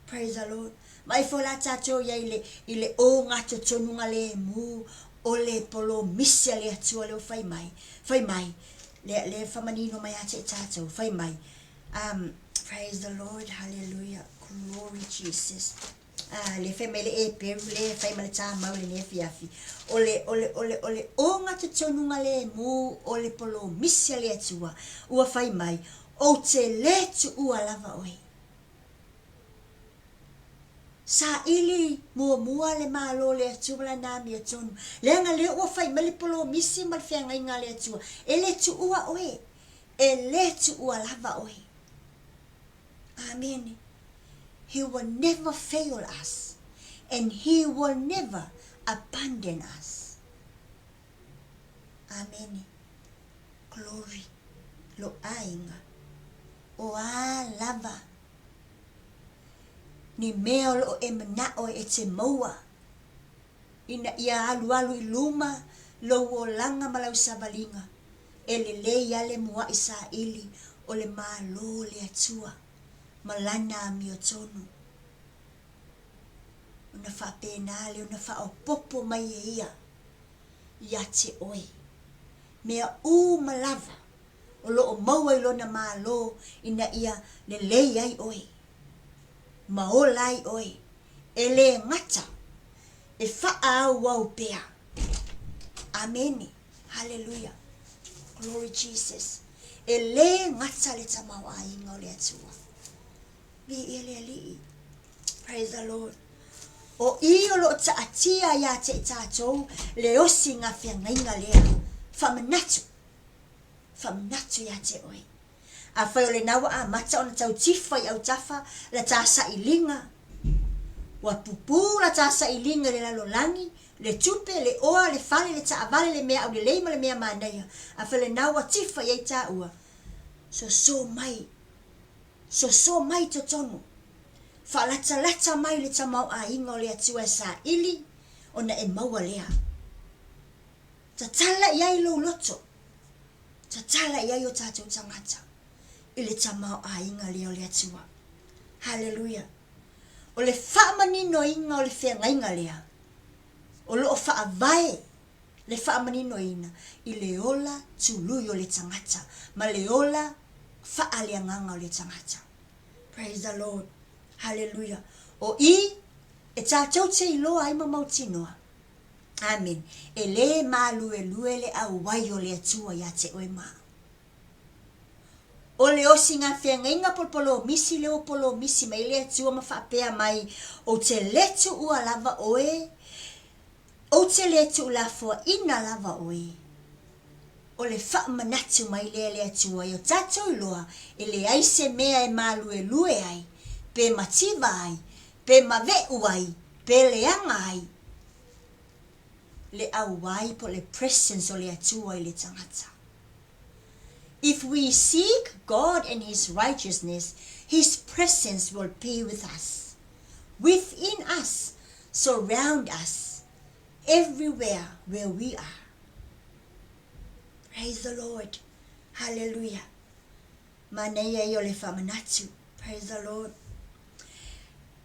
praise the Lord Ma ifo la tatou iai le i le ogatotonuga lemu o le polomisi a le Atua lea ua fai mai fai mai lea lea famanino mai ia te tatou fai mai um praise the Lord hallelujah glory Jesus ah le fai mai le Eperu le fai ma le tamau lenei afiafi o le o le o le o le ogatotonuga lemu o le polomisi a le Atua ua fai mai ou te le tuua lava oe Saili muamua le Malo o le Atua ma Lana amiotonu, leaga lea ua fai mai le polomisi ma le feagaiga a le Atua, e le tuua oe, e le tuua lava oe. Amene. He will never fail us and He will never abandon us. Amene. Glory. Lo aiga. O a lava ni mea o lo o e manaʻo e te maua ina ia alualu i luma lou olaga ma lau savaliga, e lelei a le muaʻi saili o le Malo o le Atua ma Lana amiotonu. Ona faapena lea ona faaopoopo mai e Ia iā te oe mea uma lava o lo o maua i lona Malo ina ia lelei ai oe, ma ola ai oe, e le gata, e faaauau pea. Amene. Haleluia. Glory Jesus. E le gata le tamaoaiga o le Atua. Viia le Alii. Praise the Lord. O i o lo o taatia iā te i tātou le osi ngā feagaiga lea. Whamanatu. Whamanatu iā te oe. Afai o lena ua amata ona tau tifa i autafa la tā sailiga, ua pupū la tā sailiga i le lalolagi, le tupe, le oa, le fale, le taavale, le mea aulelei ma le mea manaia. Afai o lena ua tifa i ai tāua, soso mai, soso mai i totonu, faalatalata mai le tamaoaiga o le Atua e saili ona e maua lea. Tatala i ai lou loto. Tatala i ai o tatou tagata i le tamaoaiga lea o le Atua. Haleluia! O le faamaninoina o le feagaiga lea, o lo o faavae le faamaninoina i le ola tului o le tagata ma le ola faaleagaga o le tagata. Praise the Lord. Haleluia. O i e tatou te iloa ai ma mautinoa. Amen. E lē māluelue le auai o le Atua iā te oe ma au. O le osiga feagaiga polopolomisi lea ua polomisi mai ai le Atua ma faapea mai, Ou te le tuua lava oe, ou te le tuulafoaina lava oe. O le faamanatu mai lea e le Atua i o tatou iloa e leai se mea e māluelue ai, pe mativa ai, pe maveʻu ai, pe leaga ai le auai po o le presence o le Atua i le tagata. If we seek God and His righteousness, His presence will be with us, within us, surround us, everywhere where we are. Praise the Lord. Hallelujah. Manaia ia o le faamanatu. Praise the Lord.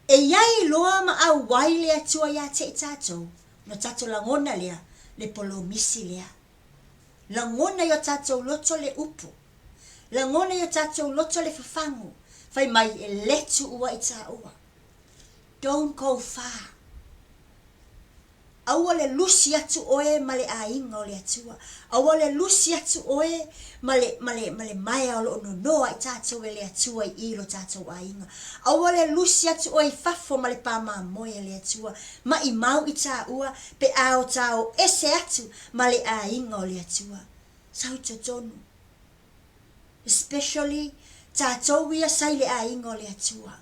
E i ai loa ma auai le Atua iā te i tatou, ona tatou lagona lea, le polomisi lea. Lagona i o tatou loto le upu. Lagona i o tatou loto le fafagu. Fai mai e le tuua i tāua. Don't go far. Aua le lusi atu oe ma le aiga o le Atua. Aua le lusi atu oe ma le, ma le, ma le maea o lo o nonoa i tatou e le Atua i i lo tatou aiga. Aua le lusi atu oe i fafo ma le pā mamoe a le Atua. Maʻimau i tāua pe a o tā o ese atu ma le aiga o le Atua. Sau i totonu. Especially tatou ia sa i le aiga o le Atua.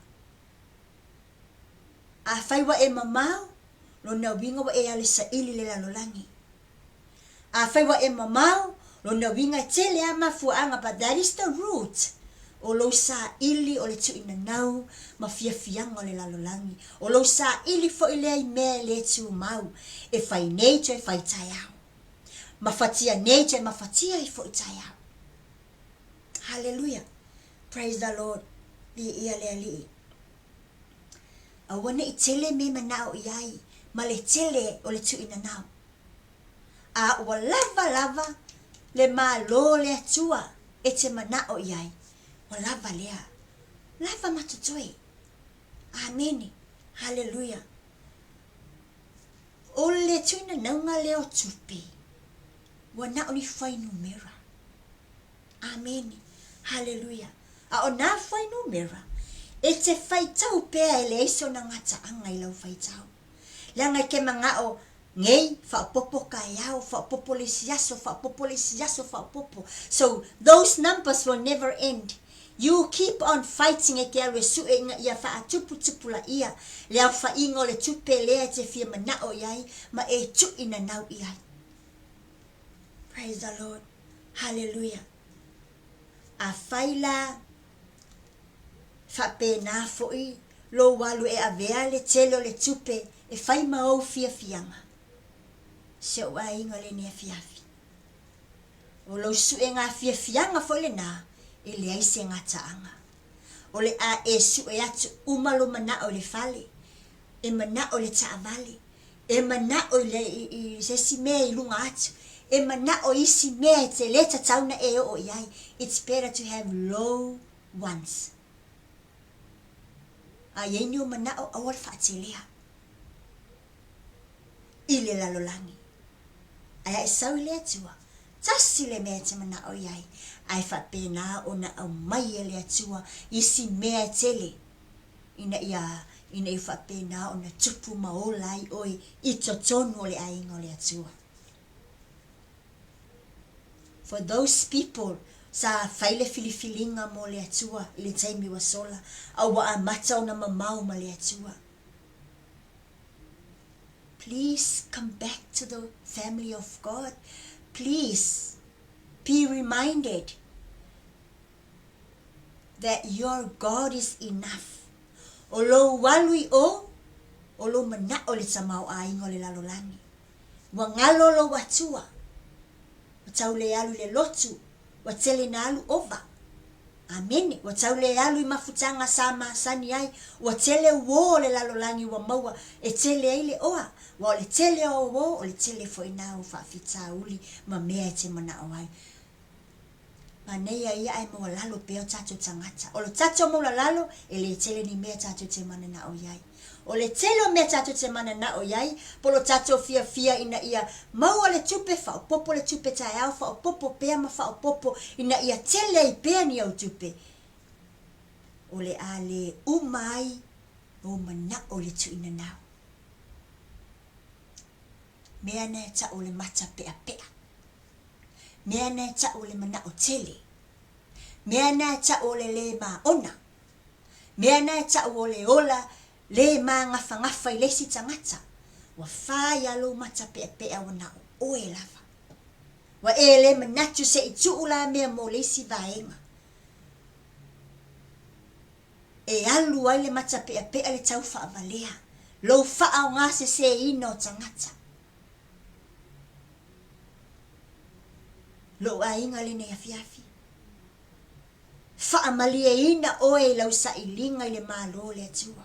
Afai ua e mamao, lona uiga ua e ale saili i le lalolagi. Afai ua e mamao, lona uiga e tele a mafuaaga but that is the root o lou saili o le tuuinanau ma fiafiaga o le lalolagi. O lou saili foi lea i mea e le tumau, e fai nei toe fai taeao. Mafatia nei toe mafatia ai foi taeao. Hallelujah. Praise the Lord. Viia le Alii. Aua ne i tele mea e manao i ai ma le tele o le tuuinanau. A ua lava lava le Malo o le Atua e te manao i ai, ua lava lea. Lava ma totoe. Amene. Haleluia. O le tuuinanauga lea o tupe, ua na o ni fuainumera. Amene. Haleluia. A o nā fuainumera, e te faitau pea e leai sona gataaga i lau faitau. Leaga e te manao, Nei, faaopoopo kaeao, faaopoopo le isi aso, faaopoopo le isi aso, faaopoopo. So, those numbers will never end. You keep on fighting e te alu e sue ina ia faatuputupulaia le aofaiga o le tupe lea e te fia manao i ai ma e tuuinanau i ai. Praise the Lord. Haleluia. Afai la faapena foi lou alu e avea le tele o le tupe e fai ma ou fiafiaga, si ou aiga lenei afiafi. O lou suega fiafiaga foi lena e leai se gataaga. O le a e sue atu uma lou manao i le fale, e manao i le taavale, E manao i le, i, i se isi mea i luga atu. E manao i isi mea e te le tatau na e oo i ai. It's better to have low ones. A i ai ni ou manao, aua le faatelea i le lalolagi. Ae a e sau i le Atua, tasi le mea e te manao i ai, ae faapena ona aumai e le Atua isi mea e tele ina ia, ina ia faapena ona tupu ma ola ai oe i totonu o le aiga o le Atua. For those people sa fai le filifiliga mo le Atua i le taimi ua sola, a ua amata ona mamao ma le Atua. Please come back to the family of God. Please be reminded that your God is enough. O lou alu i o, o lou manao i le tamaoaiga o le lalolagi. Ua galo lou Atua. Ua tau le alu i le lotu, ua tele ina alu ova. Amene. Ua tau le alu i mafutaga sa masani ai, ua tele uō o le lalolagi ua maua e tele ai le oa. Aua o le tele o uō, o le tele foi na o faafitauli ma mea e te manao ai. Manaia ia ae maualalo pea o tatou tagata. O lo tatou maulalalo, e le tele ni mea tatou te mananao i ai. O le tele o mea tatou te mananao i ai, po o lo tatou fiafia ina ia maua le tupe, faaopoopo le tupe taeao, faaopoopo pea ma faaopoopo ina ia tele ai pea ni au tupe, o le a le uma ai ou manao i le tuuinanao. Mea na e tau o le mata peapea. Mea na e tau o le manao tele. Mea na e tau o le lē maona. Mea na e tau o le ola lē magafagafa i le isi tagata. Ua fai a lou mata peapea ua na o oe lava. Ua e lē manatu se i tuu la mea mo le isi vaega. E alu ai le mata peapea le tau faavalea, lou faaaogasesēina o tagata. Lou aiga lenei afiafi. Faamalieina oe i lau sailiga i le Malo o le Atua.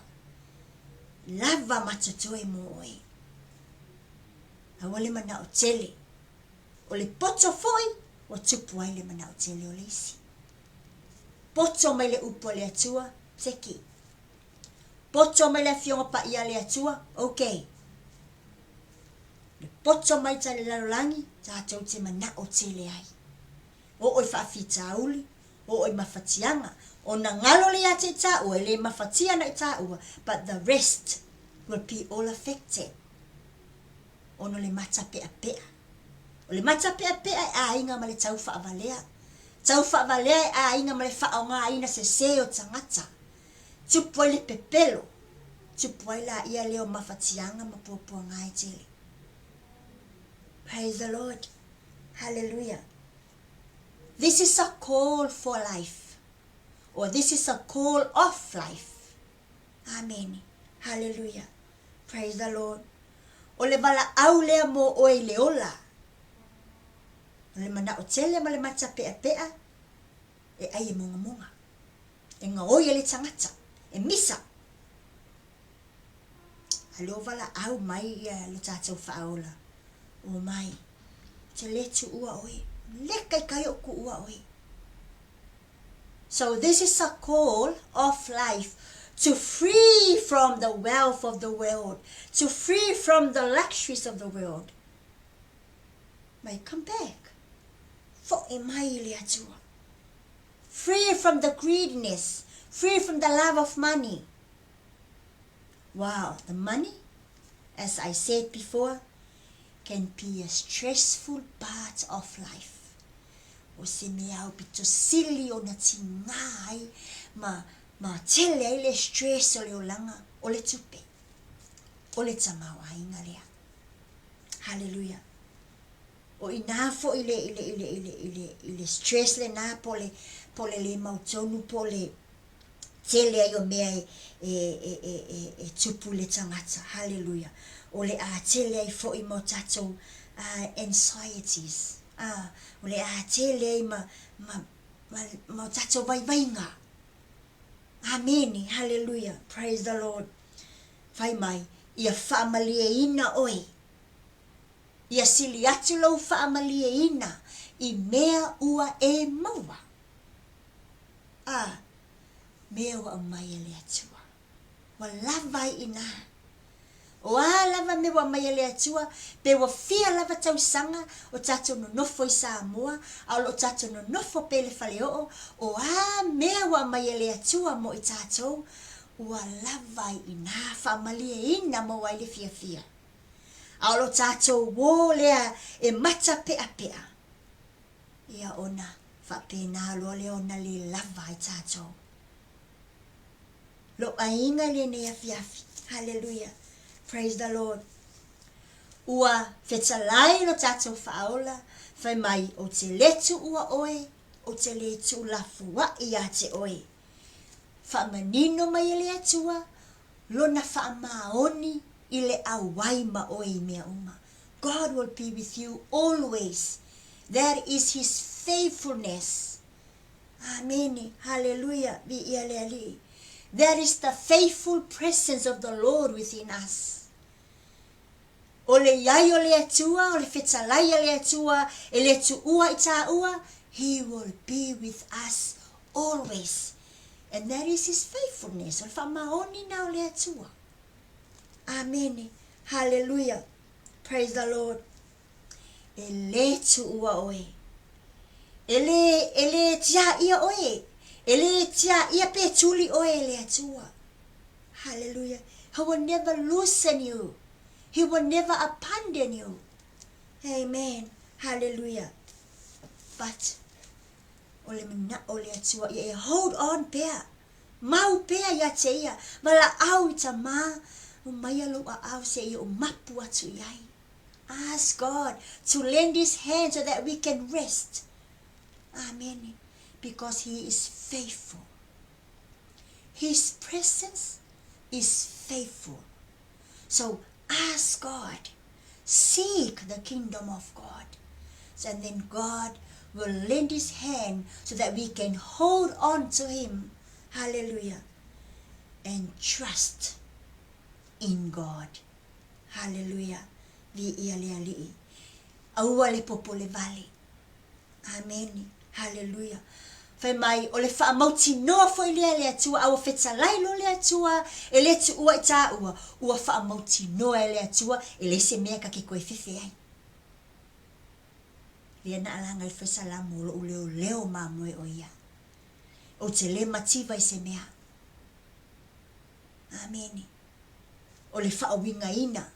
Lava ma totoe mo oe. Aua le manao tele. O le poto foi ua tupu ai le manao tele o le isi. Poto mai le upu a le Atua, seki. Poto mai le Afioga Paia a le Atua, ok. Le poto mai tai le lalolagi, tatou te manao tele ai. Oo i faafitauli, oo i mafatiaga. Ona galo le ia te i taua, e le mafatia ana i taua, but the rest will be all affected. Ona o le mata peapea. O le mata peapea e aiga ma le tau faavalea. Tau faavalea e aiga ma le faaaogaina sese o tagata. Tupu ai le pepelo, tupu ai laia lea o mafatiaga ma puapuaga e tele. Praise the Lord. Hallelujah. This is a call for life. Or this is a call of life. Amene. Hallelujah. Praise the Lord. O le valaau lea mo oe i le ola. O le manao tele ma le mata peapea e ai e mogamoga. E gaoi ai le tagata, e misa. A lea o valaau mai ia lo tatou faaola, Omai, ou te le tuua oe, le kaikai o kuua oe. So this is a call of life to free from the wealth of the world, to free from the luxuries of the world. Mai come back. Fo'i mai i le Atua. Free from the greediness, free from the love of money. Wow, the money, as I said before, can be a stressful part of life. O se mea aupito sili ona tigā ai ma, ma tele ai le stress o le olaga o le tupe, o le tamaoaiga lea. Hallelujah. O i inā foi le, i le, i le, i le, i le, i le stress lenā po o le, po o le lē mautonu po o le tele ai o mea e, e, e, e, e, e tupu i le tagata. Hallelujah. O le a tele ai foi ma o tatou uh, anxieties. Uh, o le a tele ai ma, ma, ma, ma o tatou vaivaiga. Amene. Hallelujah. Praise the Lord. Fai mai, ia faamalieina oe. Ia sili atu lou faamalieina i mea ua e maua. A, mea ua aumai e le Atua. Ua lava ai inā. O a lava mea ua aumai e le Atua, pe ua fia lava tausaga o tatou nonofo i Samoa, a o lo o tatou nonofo pea i le faleoo, o a mea ua aumai e le Atua mo i tatou, ua lava ai inā, faamalieina maua ai le fiafia. A o lo tatou uō lea e matapeapea, ia ona faapena loa lea ona le lava ai tatou. Lou aiga i lenei afiafi. Hallelujah. Praise the Lord. Ua fetalai lo tatou faaola, fai mai, ou te le tuua oe, ou te le tuulafoaʻi iā te oe. Faamanino mai e le Atua lona faamaoni i le auai ma oe i mea uma. God will be with you always. That is His faithfulness. Amene. Haleluia. Viia le Alii. That is the faithful presence of the Lord within us. O le iai o le Atua, o le fetalai a le Atua, e le tuua i tāua, He will be with us always. And that is His faithfulness. O le faamaoni na o le Atua. Amene. Hallelujah. Praise the Lord. E lē tuua oe. E lē, e lē tiaʻia oe. E lē tiaʻia pe tuli oe e le Atua. Hallelujah. He will never loosen you. He will never abandon you. Amen. Hallelujah. But, o le manaʻo o le Atua ia e hold on pea. Mau pea iā te ia. Valaʻau i tamā, aumaia lou aʻao seia ou mapu atu i ai. Ask God to lend His hand so that we can rest. Amen. Because He is faithful. His presence is faithful. So ask God. Seek the kingdom of God. And then God will lend His hand so that we can hold on to Him. Hallelujah. And trust in God. Haleluia! Viia le Alii. Aua le popole vale. Amene. Haleluia. Fai mai, o le faamautinoa foi lea e le Atua, a ua fetalai loa le Atua, e le tuua i tāua, ua faamautinoa e le Atua, e leai se mea ka ke koe fefe ai. Lea na alaga i le fai salamo, o lou leoleo mamoe o ia. Ou te le mativa i se mea. Amene. O le faauigaina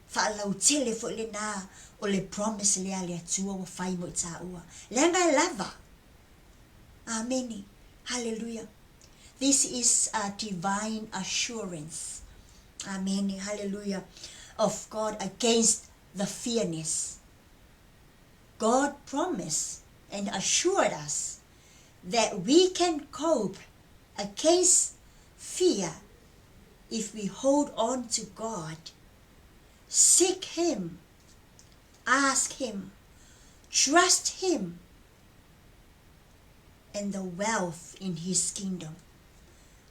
faalautele foi lena o le promise lea a le Atua ua fai mo i tāua. Leaga e lava. Amene. Hallelujah. This is a divine assurance. Amene. Hallelujah. Of God against the fearness. God promised and assured us that we can cope against fear if we hold on to God, seek Him, ask Him, trust Him, and the wealth in His kingdom.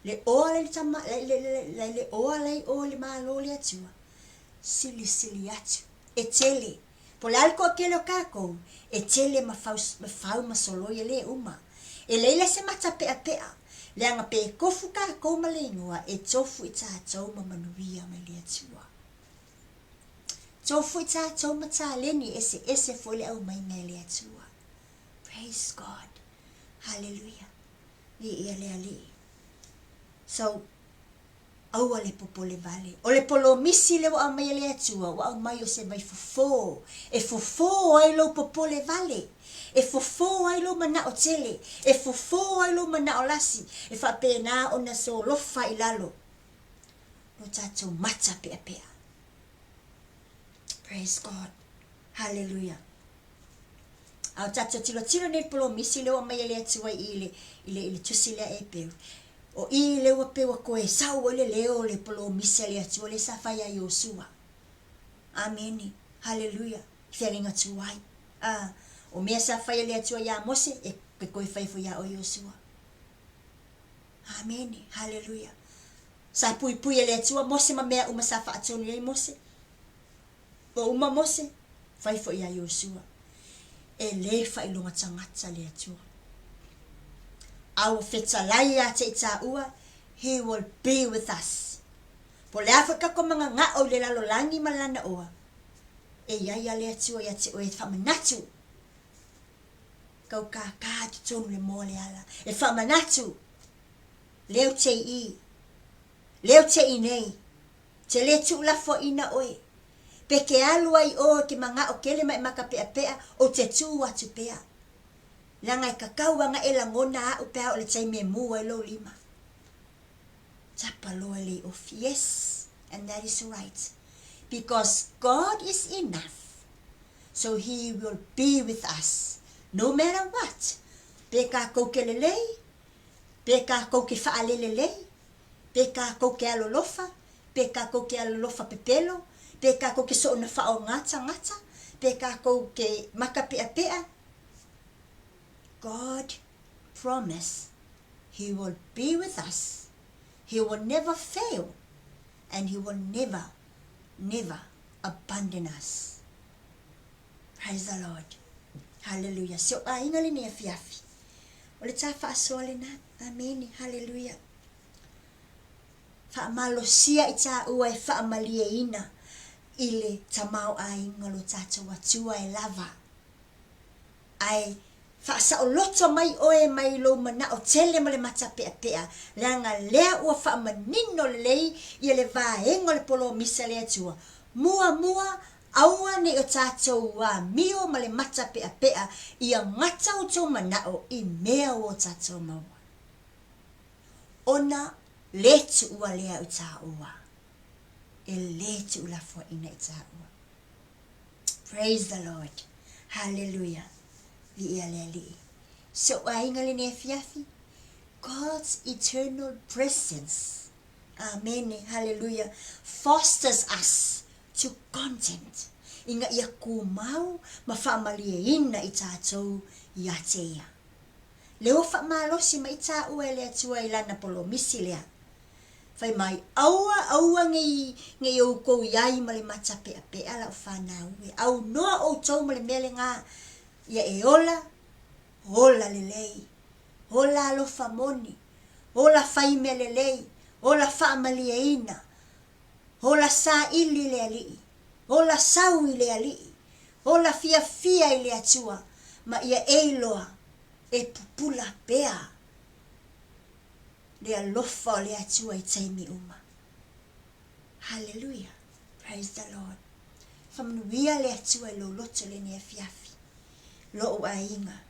Le oa lai le tama, le, le, le, le, le oa lai o le malo le atua. Silisili atu. E tele. Po o le a le toatele o kākou, e tele ma fau, ma fau ma soloi e lē uma. E leai la se mata peʻapeʻa, leaga pe tofu kākou ma le igoa, e tofu i tātou ma manuia mai le Atua. Tofu i tātou ma taleni eseese foi le aumaiga e le Atua. Praise God. Hallelujah. Viia le Alii. So, Aua le popole vale. O le polomisi lea ua aumai e le Atua, ua aumai o se vai fofo, e fofo ai lou popole vale, e fofo ai lou manaʻo tele, e fofo ai lou manaʻo lasi, e faapena ona solofa i lalo lo tatou mata peʻapeʻa. Praise God. Hallelujah. A o tatou tilotilo nei i le polomisi lea ua aumai e le Atua i i le, i le, i le tusi lea e Peu. O i lea ua pei ua toe sau ai le leo o le polomisi a le Atua lea sa fai ia Iosua. Amene. Haleluia. I feagaiga tuai. A, o mea sa fai e le Atua iā Mose, e ke toe fai foi iā oe Iosua. Amene. Haleluia. Sa puipui e le Atua Mose ma mea uma sa faatonu i ai Mose. Ua uma Mose, fai foi iā Iosua, E lē faailoga tagata le Atua. A ua fetalai iā te i tāua, He will be with us. Po o le a foi kako magagao i le lalolagi ma lana oa, e i ai a le Atua iā te oe e faamanatu. Kau kākā i totonu le moa le ala. E faamanatu, leo te i, leo te i nei. Te lē tuulafoaina oe. Pe ke alu ai oe ke magao kele ma e makapeʻapeʻa, ou te tuu atu pea. Leaga e kakau aga e lagona aʻu pe a o le taimi e mū ai lou lima. Tapa loa e le ofi. Yes, and that is right. Because God is enough. So he will be with us no matter what. Pe kākou ke lelei, pe kākou ke whaalelelei, Pe kākou ke alolofa, pe kākou ke alolofa pepelo, pe kākou ke soona whaogā tagata, pe kākou ke maka peʻapeʻa. God promise He will be with us, He will never fail and He will never, never abandon us. Praise the Lord. Hallelujah. Si ou aiga lenei afiafi. O le tā faasoa lena. Amene. Hallelujah. Faamalosia i tāua e faamalieina i le tamaoaiga o lo tātou Atua e lava. Ae faasaoloto mai oe mai lou manao tele ma le matapeapea, leaga lea ua faamanino lelei ia le vaega o le polomisa a le Atua, muamua aua ne i o tatou amio ma le matapeapea ia gata outou manao i mea ua o tatou maua. Ona le tuua lea i tāua. E le tuulafoaiina i tāua. Praise the Lord. Hallelujah. Viia le Alii. Si ou aiga lenei afiafi, God's eternal presence. Amene. Hallelujah. Fosters us to content. Ina ia kumau ma faamalieina i tatou ia te ia. Lea ua faamalosi mai tāua e le Atua i Lana polomisi lea. Fai mai, Aua, aua nei, nei outou i ai ma le matapeapea lau fanau e. Aunoa outou ma le mea lena, ia e ola, ola lelei, ola alofa moni, ola fai mea lelei, ola faamalieina, ola saili i le Alii, ola sau i le Alii, ola fiafia i le Atua, ma ia e iloa e pupula pea le alofa o le Atua i taimi uma. Hallelujah. Praise the Lord. Faamanuia le Atua i lou loto lenei afiafi. Lou aiga.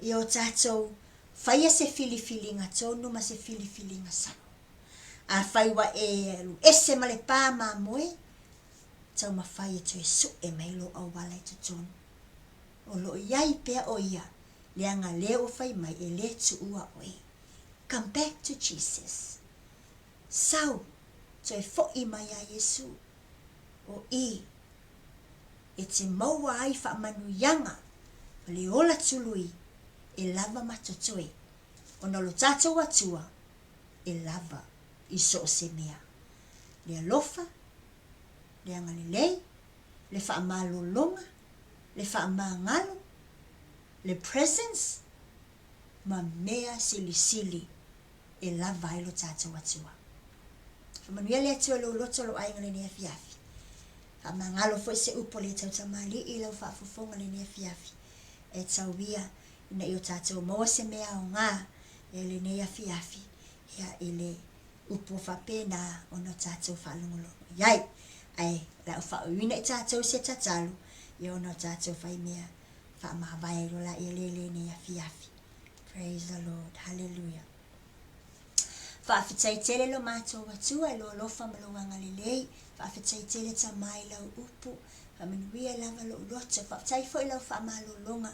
Ia o tatou faia se filifiliga tonu ma se filifiliga sao. Afai ua e alu ese ma le pā mamoe, taumafai e toe su'e mai lou auala i totonu. O lo o i ai pea o ia, leaga lea ua fai mai e le tuua oe. Come back to Jesus. Sau, toe foʻi mai iā Iesu. O i, e te maua ai faamanuiaga ma le ola tului e lava ma totoe, ona o lo tatou Atua e lava i so o se mea. Le alofa, le agalelei, le faamalologa, le faamagalo, le presence, ma mea silisili e lava ai lo tatou Atua. Faamanuia le Atua i lou loto lou aiga lenei afiafi. Faamagalo foi se upu a le tautamalii i lau faafofoga lenei afiafi. E tau ia ina ia o tatou maua se mea aoga e lenei afiafi ia i le upu o faapena ona o tatou faalogologo i ai. Ae o le a ou faauiuina i tatou se tatalo ia ona o tatou fai mea faamavae ai loa laia le lenei afiafi. Praise the Lord. Hallelujah. Faafetai tele lo matou Atua i lou alofa ma lou agalelei. Faafetai tele Tama i lau upu. Faamanuia lava lou loto. Faafetai foi lau faamalologa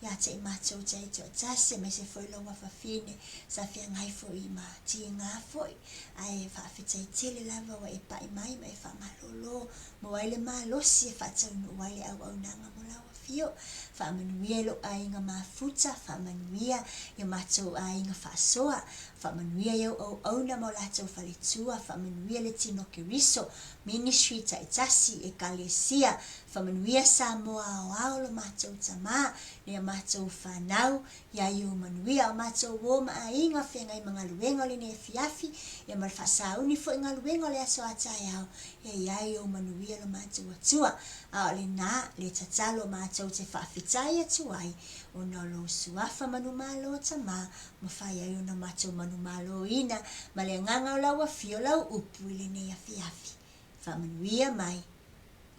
ia te i matou taitoatasi, aemaise foi lou afafine sa feagai foi ma tiga foi. Ae faafetai tele lava ua e pai mai ma e faamalolo maua ai le malosi e faataunuu ai le auaunaga mo lau afio. Faamanuia i lou aiga mafuta, faamanuia i o matou aiga faasoa, faamanuia i au auauna ma o latou faletua, faamanuia le tino Keriso, ministry taitasi, Ekalesia, faamanuia Samoa aoao lo matou tama, le a matou fanau, ia i ou manuia o matou uo ma aiga feagai ma galuega o lenei afiafi, ia ma le faasauni foi galuega o le aso a taeao, ia ia i ou manuia lo matou Atua. A o lena le tatalo matou te faafetai atu ai, ona o lou suafa manumalo tama, mafai ai ona matou manumaloina ma le agaga o lau afio lau upu i lenei afiafi. Faamanuia mai,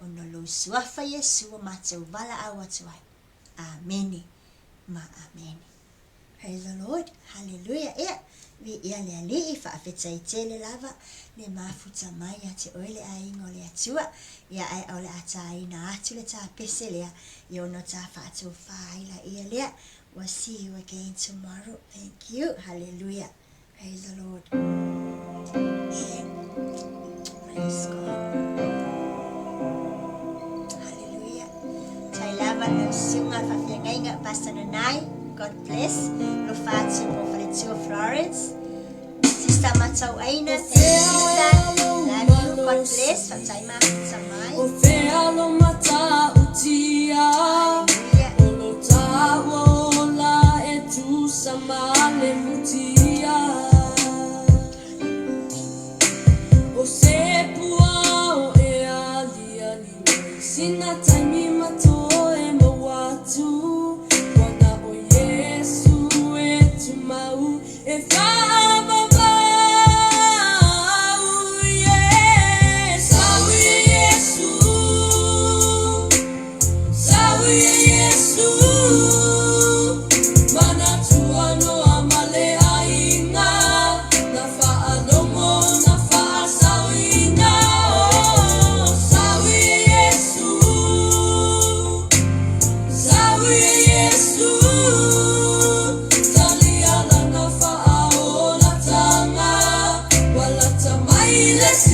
ona o lou suafa Iesu ua matou valaau atu ai. Amene ma amene. Praise the Lord. Hallelujah. Ia, viia le Alii, faafetai tele lava le mafuta mai ia te oe le aiga o le Atua. Ia, ae o le a tāina atu le tāpese lea, ia ona tā faatofā ai laia lea. We'll see you again tomorrow. Thank you. Hallelujah. Praise the Lord. Praise God. Hallelujah. Tai lava lau suga faafeagaiga Pastor Nanai. God God bless. Alofa atu i po faletua Florence. Sister Matauaina, thank you sister. Love you, God bless. Faafetai mafuta mai. O fea lo matautia. Hallelujah. O lo taua ola e tusa ma le futia. O se pua o e aliali mai sina taimi ma toe maua atu. Ua na o Iesu e tumau e faavavau. Yeah. Sau ia Iesu, sau ia Iesu, manatua Noa ma le aiga, na faalogo na faasauina. Oh, sau ia Iesu, sau ia Iesu, talia lana faaolataga, ua lata mai le.